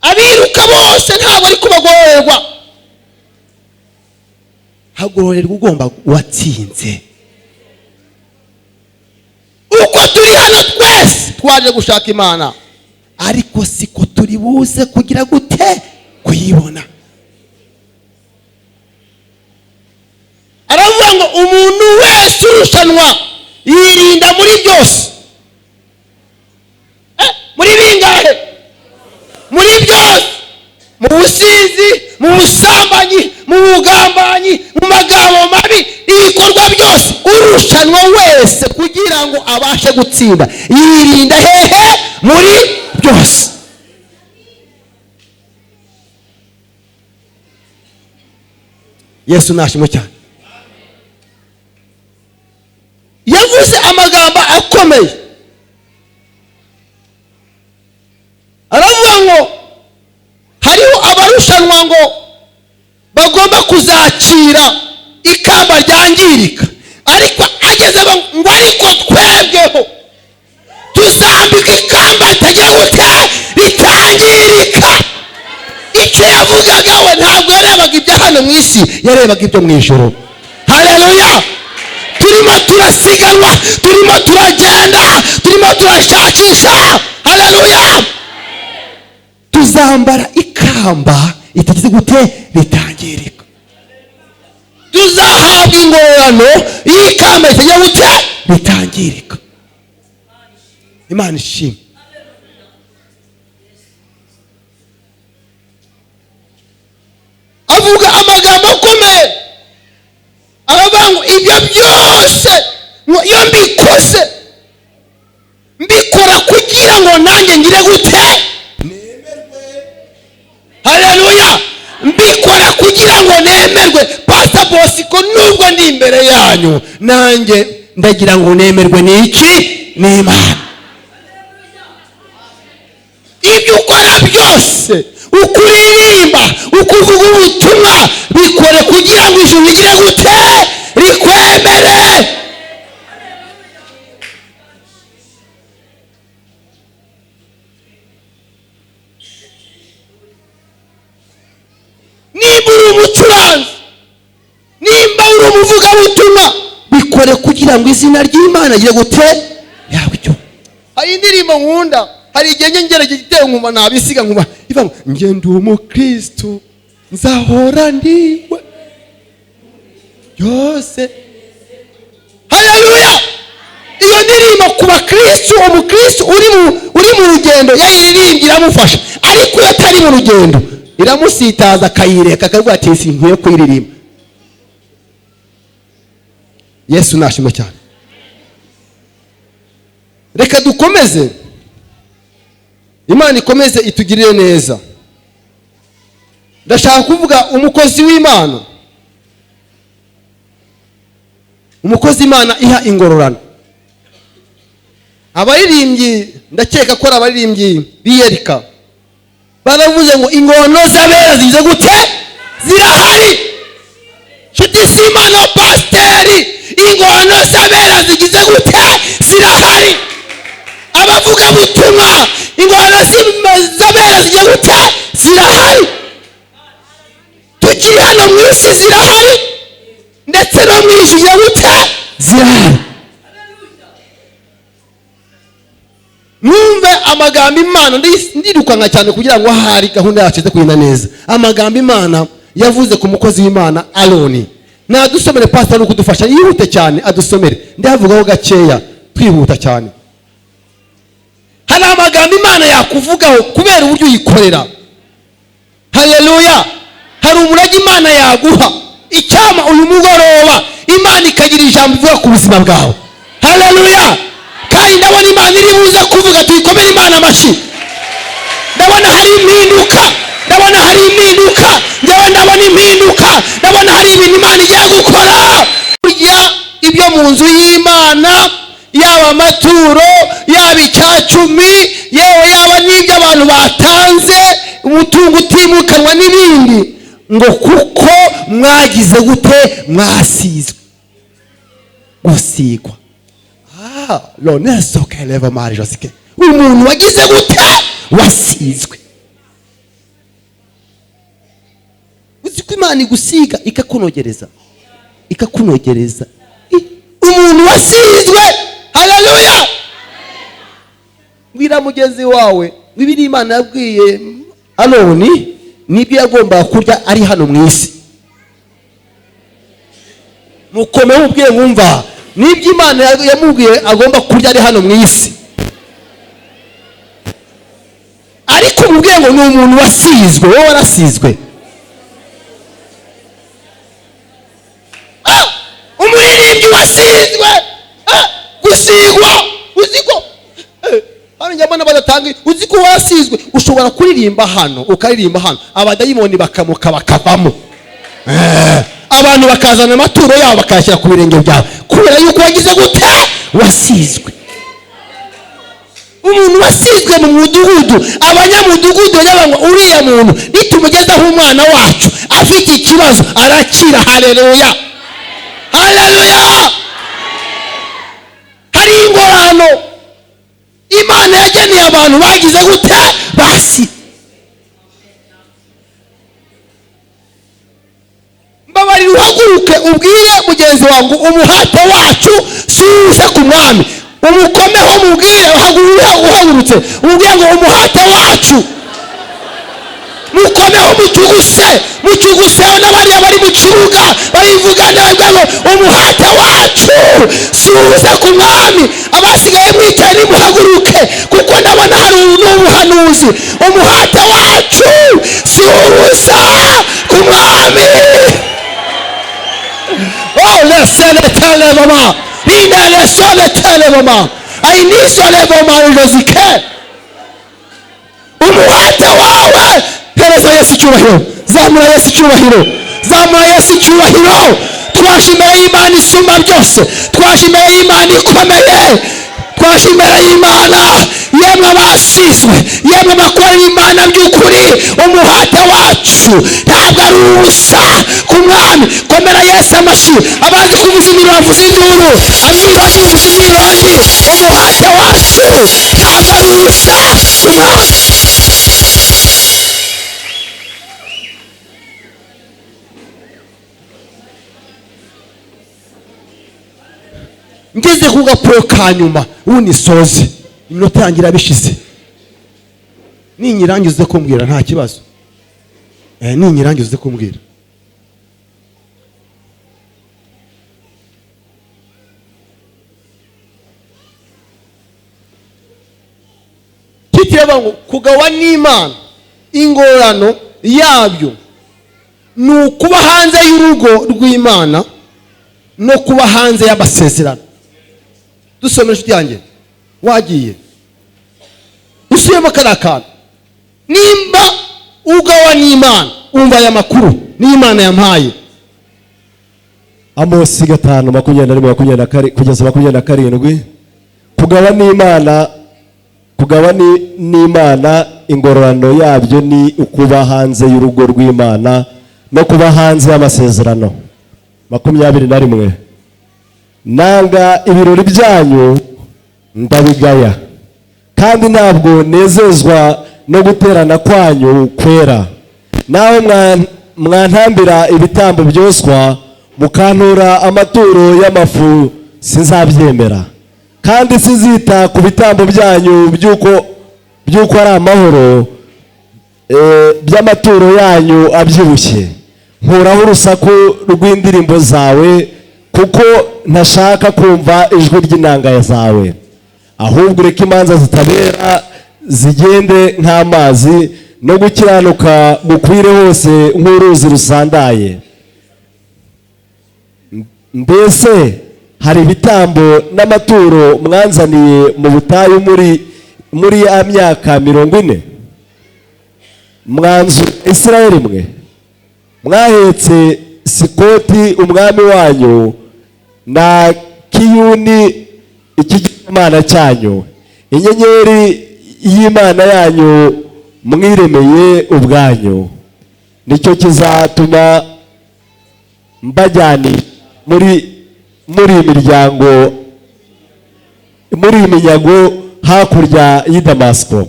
Abiruka bose ntabwo ari ko bagororerwa, hagororerwa ugomba uwatsinze. Uko turi hano twese twaje gushaka Imana, ariko siko turi buze kugira gute? Kuyibona. Aravuga ngo umuntu wese urushanwa yirinda muri byose. Muri bingahe? Muri byose. Mu businzi, mu busambanyi, mu bugambanyi, mu magambo mabi, ibikorwa byose urushanwa wese kugira ngo abashe gutsinda yirinda hehe? Muri byose. Yesu nashimwe cyane. Yavuze amagambo akomeye, aravuga ngo hariho abarushanwa ngo bagomba kuzakira ikamba ryangirika, ariko ageze ngo ariko twebweho tuzambika ikamba ritagira gute? Ritangirika. Icyo yavugaga we ntabwo yarebaga ibyo hano mu isi, yarebaga ibyo mu ijuru. Haleluya! Turimo turasiganwa, turimo turagenda, turimo turashakisha. Haleluya! Tuzambara ikamba itagize gute? Ritangirika. Tuzahabwa ingororano y'ikamba ritagira gute? Ritangirika. Imana ishimwe. Avuga amagambo akomeye, aravuga ngo ibyo byose iyo mbikoze mbikora kugira ngo nanjye ngire gute? Nemerwe. Haleluya! Mbikora kugira ngo nemerwe. Pastor Bosco, nubwo ndi imbere yanyu, nanjye ndagira ngo nemerwe n'iki? N'Imana. Ibyo ukora byose, uko uririmba, uko uvuga ubutumwa, bikore kugira ngo ijuru rigire gute? Rikwemere. Nimba uri umucuranzi, nimba uri umuvugabutumwa, bikore kugira ngo izina ry'Imana rigire gute? Yawe icyo. Hari indirimbo nkunda, hari igihe ngerageza igitero nkumva nabisiga, nkumva iva ngo nge ndi umukristo nzahora ndiwe byose. Haleluya! Iyo ndirimbo ku bakristo, umukristo uri mu rugendo yayiririmbye iramufasha, ariko iyo atari mu rugendo iramusitaza akayireka, akavuga ati sinkwiye kuyiririmba. Yesu nashimwe cyane. Reka dukomeze, Imana ikomeze itugirire neza. Ndashaka kuvuga umukozi w'Imana, umukozi Imana iha ingororano. Abaririmbyi, ndakeka ko ari abaririmbyi biyerika, baravuze ngo ingororano z'abera zize gute? Zirahari. Nshuti z'Imana, pasiteri, ingororano z'abera zigize gute? Zirahari. Abavugabutumwa, ingororano z'abera zigize gute? Zirahari, tukiri hano mu isi zirahari, ndetse no mu ijuru gute zirahari. Mwumve amagambo Imana, ndirukanka cyane kugira ngo ahari gahunda yacu ize kugenda neza. Amagambo Imana yavuze ku mukozi w'Imana Aroni, nadusomere pastor no kudufasha yihute cyane, adusomere, ndavugaho gakeya twihuta cyane. Hari amagambo Imana yakuvugaho kubera uburyo uyikorera. Haleluya. Hari umurage Imana yaguha, icyama uyu mugoroba Imana ikagira ijambo ivuga ku buzima bwawe. Haleluya. Kandi ndabona Imana iri buze kuvuga, tuyikomere Imana amashyi. Ndabona hari impinduka, ndabona hari impinduka, njyewe ndabona impinduka, ndabona hari ibintu Imana igiye gukora. Kurya ibyo mu nzu y'Imana, yaba amaturo, yaba icyacumi, yewe yaba n'ibyo abantu batanze, umutungo utimukanwa n'ibindi, ngo kuko mwagize gute? Mwasizwe. Gusigwa. Umuntu wagize gute? Wasizwe. Uzi ko Imana igusiga ikakunogereza, ikakunogereza. Umuntu wasizwe. Haleluya. Mbwira mugenzi wawe, Bibiliya Imana yabwiye Aroni nibyo yagombaga kurya ari hano mu isi. Mukome mubwiye mwumva, nibyo Imana yamubwiye agomba kurya ari hano mu isi. Ariko mubwiye ngo ni umuntu wasizwe, wowe warasizwe. Umuririmbyi wasizwe. Gusigwa, uziko hano njyamo badatanga, uziko wasizwe. Ushobora kuririmba hano, ukaririmba hano, abadayimoni bakamuka bakavamo, abantu bakazana amaturo yabo bakayashyira ku birenge byawe, kubera yuko wagize gute? Wasizwe. Umuntu wasizwe mu mudugudu, abanyamudugudu bajya ngo uriya muntu nitumugezaho umwana wacu afite ikibazo arakira. Haleluya, haleluya. Hari ingorano Imana yageneye abantu bagize gute? Basi. Mbabarira uhaguruke ubwire mugenzi wawe ngo umuhate wacu si uwusa ku mwami. Umukomeho mubwire, uhagurutse umubwire ngo umuhate wacu. Mukomeho mucuguse, mucuguse n'abariya bari mu kibuga barivugana bavuga ngo umuhate wacu si uwusa ku mwami. Abasigaye mwicaye nimuhaguruke, kuko ndabona hari n'ubuhanuzi. Umuhate wacu si uwusa ku mwami. Oh, laissez-le mama. Laissez-le mama. Umuhate wawe, hereza Yesu icyubahiro, zamura Yesu icyubahiro, zamura Yesu icyubahiro. Twaje imbere y'Imana isumba byose, twaje imbere y'Imana ikomeye, twaje imbere y'Imana. Yemwe abasizwe, yemwe abakorera Imana by'ukuri, umuhate wacu ntabwo ari ubusa ku mwami. Komera Yesu amashyi, abazi kuvuza induru bavuze induru, abirongi bavuze imirongi. Umuhate wacu ntabwo ari ubusa ku mwami. Ngeze ku gapuro ka nyuma unisoze, iminota yanjye irabishize. Ninyirangiza kumbwira nta kibazo. Ninyirangiza kumbwira. Kitira bangu kugawa n'Imana ingorano yabyo ni ukuba hanze y'urugo rw'Imana no kuba hanze y'amasezerano. Dusome inshuti yanjye, wagiye usubiyemo kariya kantu. Nimba ugawa n'Imana, umva aya makuru n'Imana yampaye. Amosi 5:21 kugeza 27. Kugawa n'Imana, kugawa n'Imana ingororano yabyo ni ukuba hanze y'urugo rw'Imana no kuba hanze y'amasezerano. 21. Nanga ibirori byanyu ndabigaya, kandi ntabwo nezezwa No guterana kwanyu kwera. Naho mwantambira ibitambo byoswa, mukantura amaturo y'amafu, sinzabyemera, kandi sinzita ku bitambo byanyu by'uko ari amahoro, by'amaturo yanyu abyibushye. Nkuraho urusaku rw'indirimbo zawe, kuko ntashaka kumva ijwi ry'inanga zawe. Ahubwo ureke imanza zitabera zigende nk'amazi, no gukiranuka gukwire hose nk'uruzi rusandaye. Mbese hari ibitambo n'amaturo mwanzaniye mu butayu muri ya myaka 40, mwa nzu Isirayeli mwe? Mwahetse Sikoti umwami wanyu na Kiyuni ikigirwamana cyanyu, inyenyeri y'imana yanyu mwiremeye ubwanyu. Nicyo kizatuma mbajyani muri miryango, muri iyi minyago hakurya y'i Damasiko,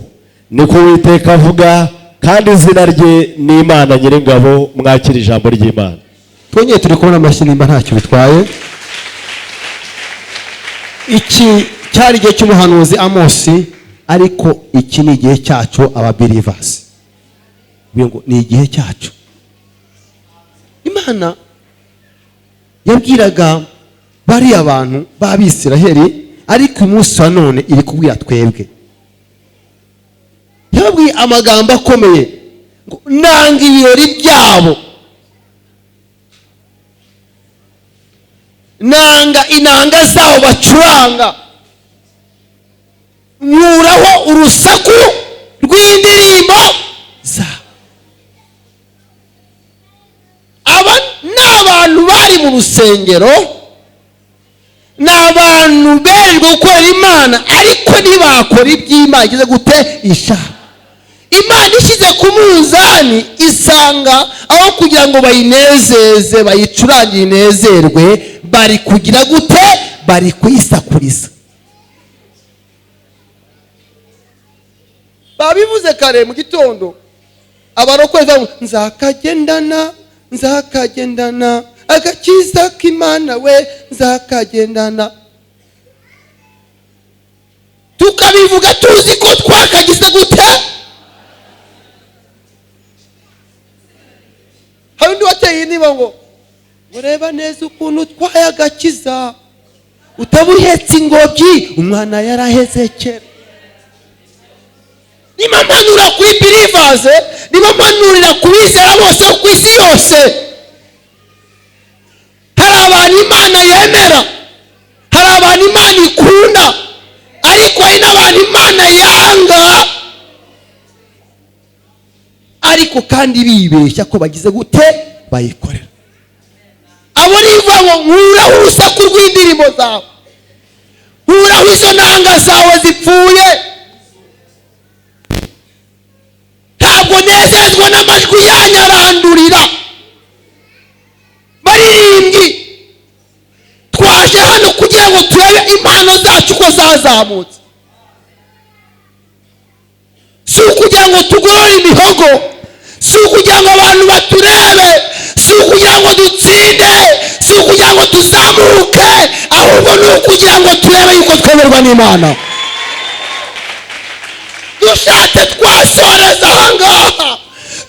niko Uwiteka avuga, kandi izina rye ni Imana Nyiringabo. Mwakira ijambo ry'Imana. Twongeye turi kubona amashyi nimba ntacyo bitwaye. Iki cyari igihe cy'umuhanuzi Amosi, ariko iki ni igihe cyacu aba believers. Ngo ni igihe cyacu. Imana yabwiraga bariya bantu b'Abisiraheli, ariko umunsi wa none iri kubwira twebwe. Yababwiye amagambo akomeye ngo nanga ibirori byabo, nanga inanga zabo bacuranga, nkuraho urusaku rw'indirimbo zabo. Aba ni abantu bari mu rusengero, ni abantu berejwe gukorera Imana, ariko ntibakora iby'Imana igeze gute ishaka. Imana ishyize ku munzani isanga aho kugira ngo bayinezeze, bayicurangire inezerwe, bari kugira gute? Bari kuyisakuriza. Babivuze kare mu gitondo, abarokore bavuga nzakagendana, nzakagendana agakiza k'Imana we, nzakagendana. Tukabivuga tuzi ko twakagize gute. Hari undi wateye niba ngo ureba neza ukuntu utwaye agakiza, utabuhetse ingobyi, umwana yaraheze kera. Niba mpanura kuri believers, niba mpanurira ku bizera bose ku isi yose, hari abantu Imana yemera, hari abantu Imana ikunda, ariko hari n'abantu Imana yanga, ariko kandi bibeshya ko bagize gute bayikorera. Abo nivuga ngo nkuraho urusaku rw'indirimbo zawe, nkuraho izo nanga zawe zipfuye, ntabwo nezezwa n'amajwi yanyu arandurira. Baririmbyi, twaje hano kugira ngo turebe impano zacu ko zazamutse, si ukugira ngo tugorore imihogo, si ukugira ngo abantu baturebe, si ukugira ngo dutsinde, si ukugira ngo tuzamuke, ahubwo ni ukugira ngo turebe yuko twemerwa n'Imana. Dushatse twasoreza ahangaha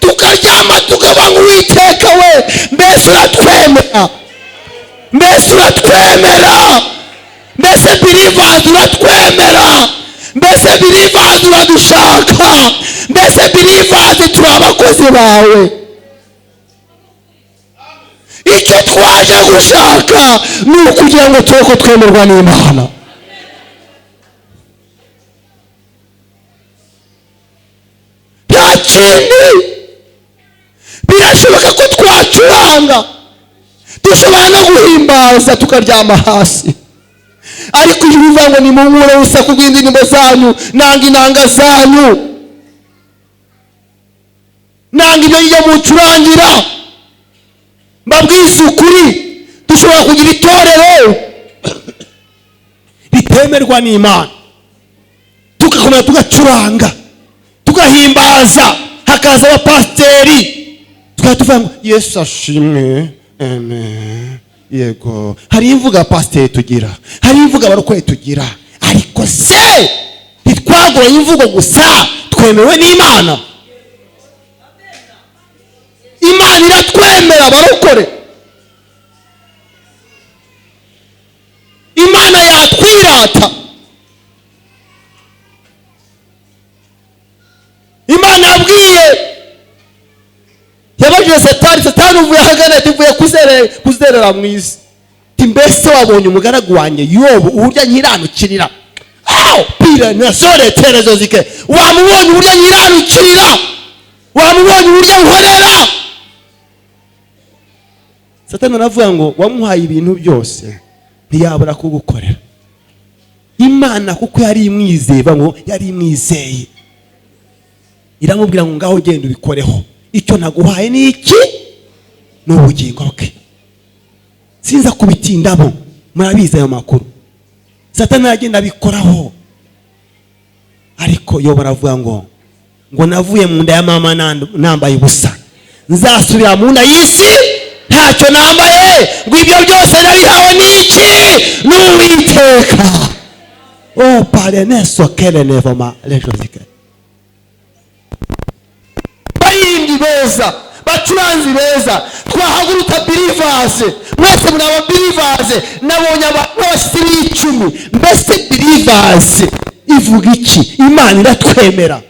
tukaryama tukabanga Uwiteka we, mbese uratwemera, mbese uratwemera, mbese believers uratwemera, mbese believers uradushaka, mbese believers turi abakozi bawe. Icyo twaje gushaka ni ukugira ngo tube ko twemerwa n'Imana. Nta kindi. Birashoboka ko twacuranga, dushobora no guhimbaza tukaryama hasi, ariko ijwi rivuga ngo nimunkure urusaku rw'indirimbo zanyu, nanga inanga zanyu, nanga ibyo njya mucurangira. Mbabwize ukuri, dushobora kugira itorero ritemerwa n'Imana, tugakomeza tugacuranga, Tugahimbaza, hakaza abapasiteri, tukaba tuvuga ngo "Yesu ashimwe, amen." Yego, hari imvugo abapasiteri tugira, hari imvugo abarokore tugira, ariko se ntitwagoranye imvugo gusa? Twemewe n'Imana? Imana iratwemera abarokore? Imana yatwirata? Imana yabwiye, yabajije Satani: "Satani, uvuye ahagana?" Ati: "Mvuye kuzerera mu isi." Ati: "Mbese wabonye umugaragu wanjye Yobu, uburyo ankiranukirira?" Aho pira nasore terezo zike, wamubonye uburyo ankiranukirira? Wamubonye uburyo nkorera? Satani aravuga ngo: "Wamuhaye ibintu byose, ntiyabura kugukorera." Imana kuko yari imwizeye, ngo yari imwizeye, iramubwira ngo: "Ngaho genda ubikoreho, icyo naguhaye ni iki? Ni ubugingo bwe." Sinza kubitindamo, murabizi ayo makuru. Satani aragenda abikoraho, ariko yo baravuga ngo "Navuye mu nda ya mama nambaye ubusa, nzasubira mu nda y'isi ntacyo nambaye." Ngo ibyo byose nabihawe n'iki? N'Uwiteka. Oh, pareneso kerenevoma rejozike. Baririmbyi beza, bacuranzi beza, twahaguruka. Believers mwese muri aba believers, nabonye abantu b'abashyitsi b'icumi. Mbese believers ivuga iki? Imana iratwemera?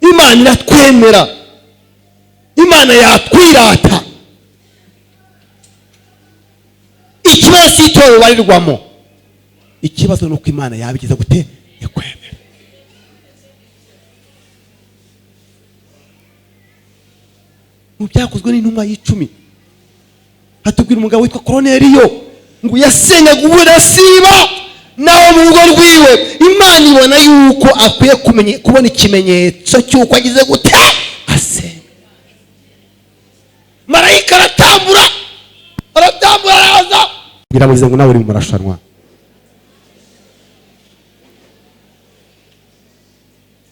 Imana iratwemera? Imana yatwirata? Ikibazo cy'itorero barirwamo, ikibazo ni uko Imana yabigize gute ikwemera. Mu Byakozwe n'Intumwa y'icumi hatubwira umugabo witwa Koroneriyo, ngo yasengaga ubudasiba nawe mu rugo rwiwe. Imana ibona yuko akwiye kubona ikimenyetso cy'uko agize gute asenga. Marayika aratambura, aratambura, araza biramuziza ngo: "Nawe uri mu marushanwa."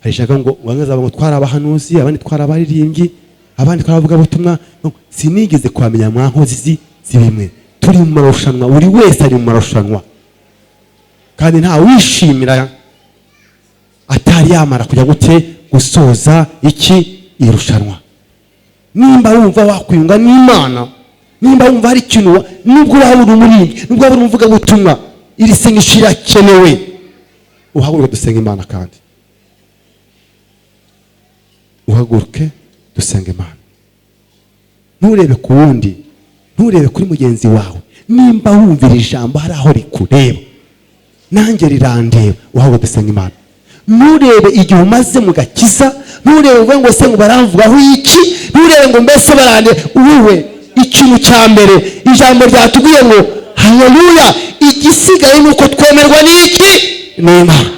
Hari ngo bamwe ngo twari abahanuzi, abandi twari abaririmbyi, abandi twaravugabutumwa, sinigeze kuhamenya mwa nkozi z'ibimwe. Turi mu marushanwa, buri wese ari mu marushanwa, kandi nta wishimira atari yamara kujya gute gusoza iki irushanwa. Nimba wumva wakwiyunga n'Imana, nimba wumva hari ikintu, nubwo waba uri umuririmbyi, nubwo waba uri umuvugabutumwa, iri sengesho rirakenewe. Uhaguruke dusenga Imana, kandi uhaguruke dusenga Imana. Nturebe ku wundi, nturebe kuri mugenzi wawe. Nimba wumvira ijambo hari aho rikureba, nanjye rirandeba, uhaguruke dusenga Imana. Nturebe igihe umaze mu gakiza, nturebe uvuge ngo se ngo baramvugaho iki, nturebe ngo mbese barande wowe. Ikintu cya mbere ijambo ryatubwiye ngo haleluya, igisigaye ni uko twemerwa n'iki? N'Imana.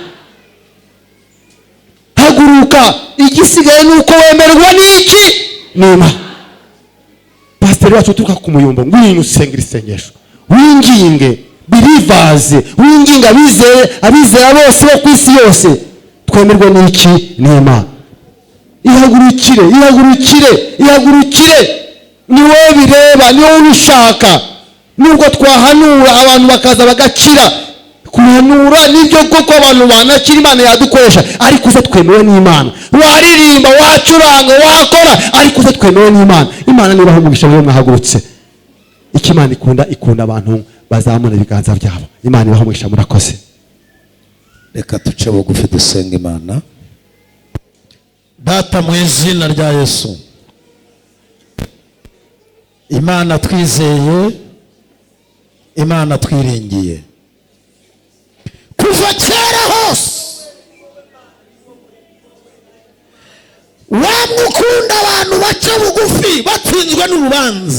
Haguruka, igisigaye ni uko wemerwa n'iki? N'Imana. Pasiteri wacu uturuka ku Muyumbo, ngwino usenge iri sengesho, winginge believers, winginge abizera bose bo ku isi yose, twemerwe n'iki? N'Imana. Ihagurukire, ihagurukire, ihagurukire. Ni wowe bireba, ni wowe ubishaka. Nubwo twahanura abantu bakaza bagakira, kuhanura nibyo koko, abantu banakira, Imana yadukoresha, ariko uze twemewe n'Imana. Waririmba, wacuranga, wakora, ariko uze twemewe n'Imana. Imana nibaha umugisha mwe mwahagurutse. Icyo Imana ikunda, ikunda abantu bazamura ibiganza byabo. Imana ibaha umugisha, murakoze. Reka tuce bugufi dusenga Imana. Data, mu izina rya Yesu, Imana twizeye, Imana twiringiye kuva kera hose, wamwe ukunda abantu baca bugufi batsinzwe n'urubanza.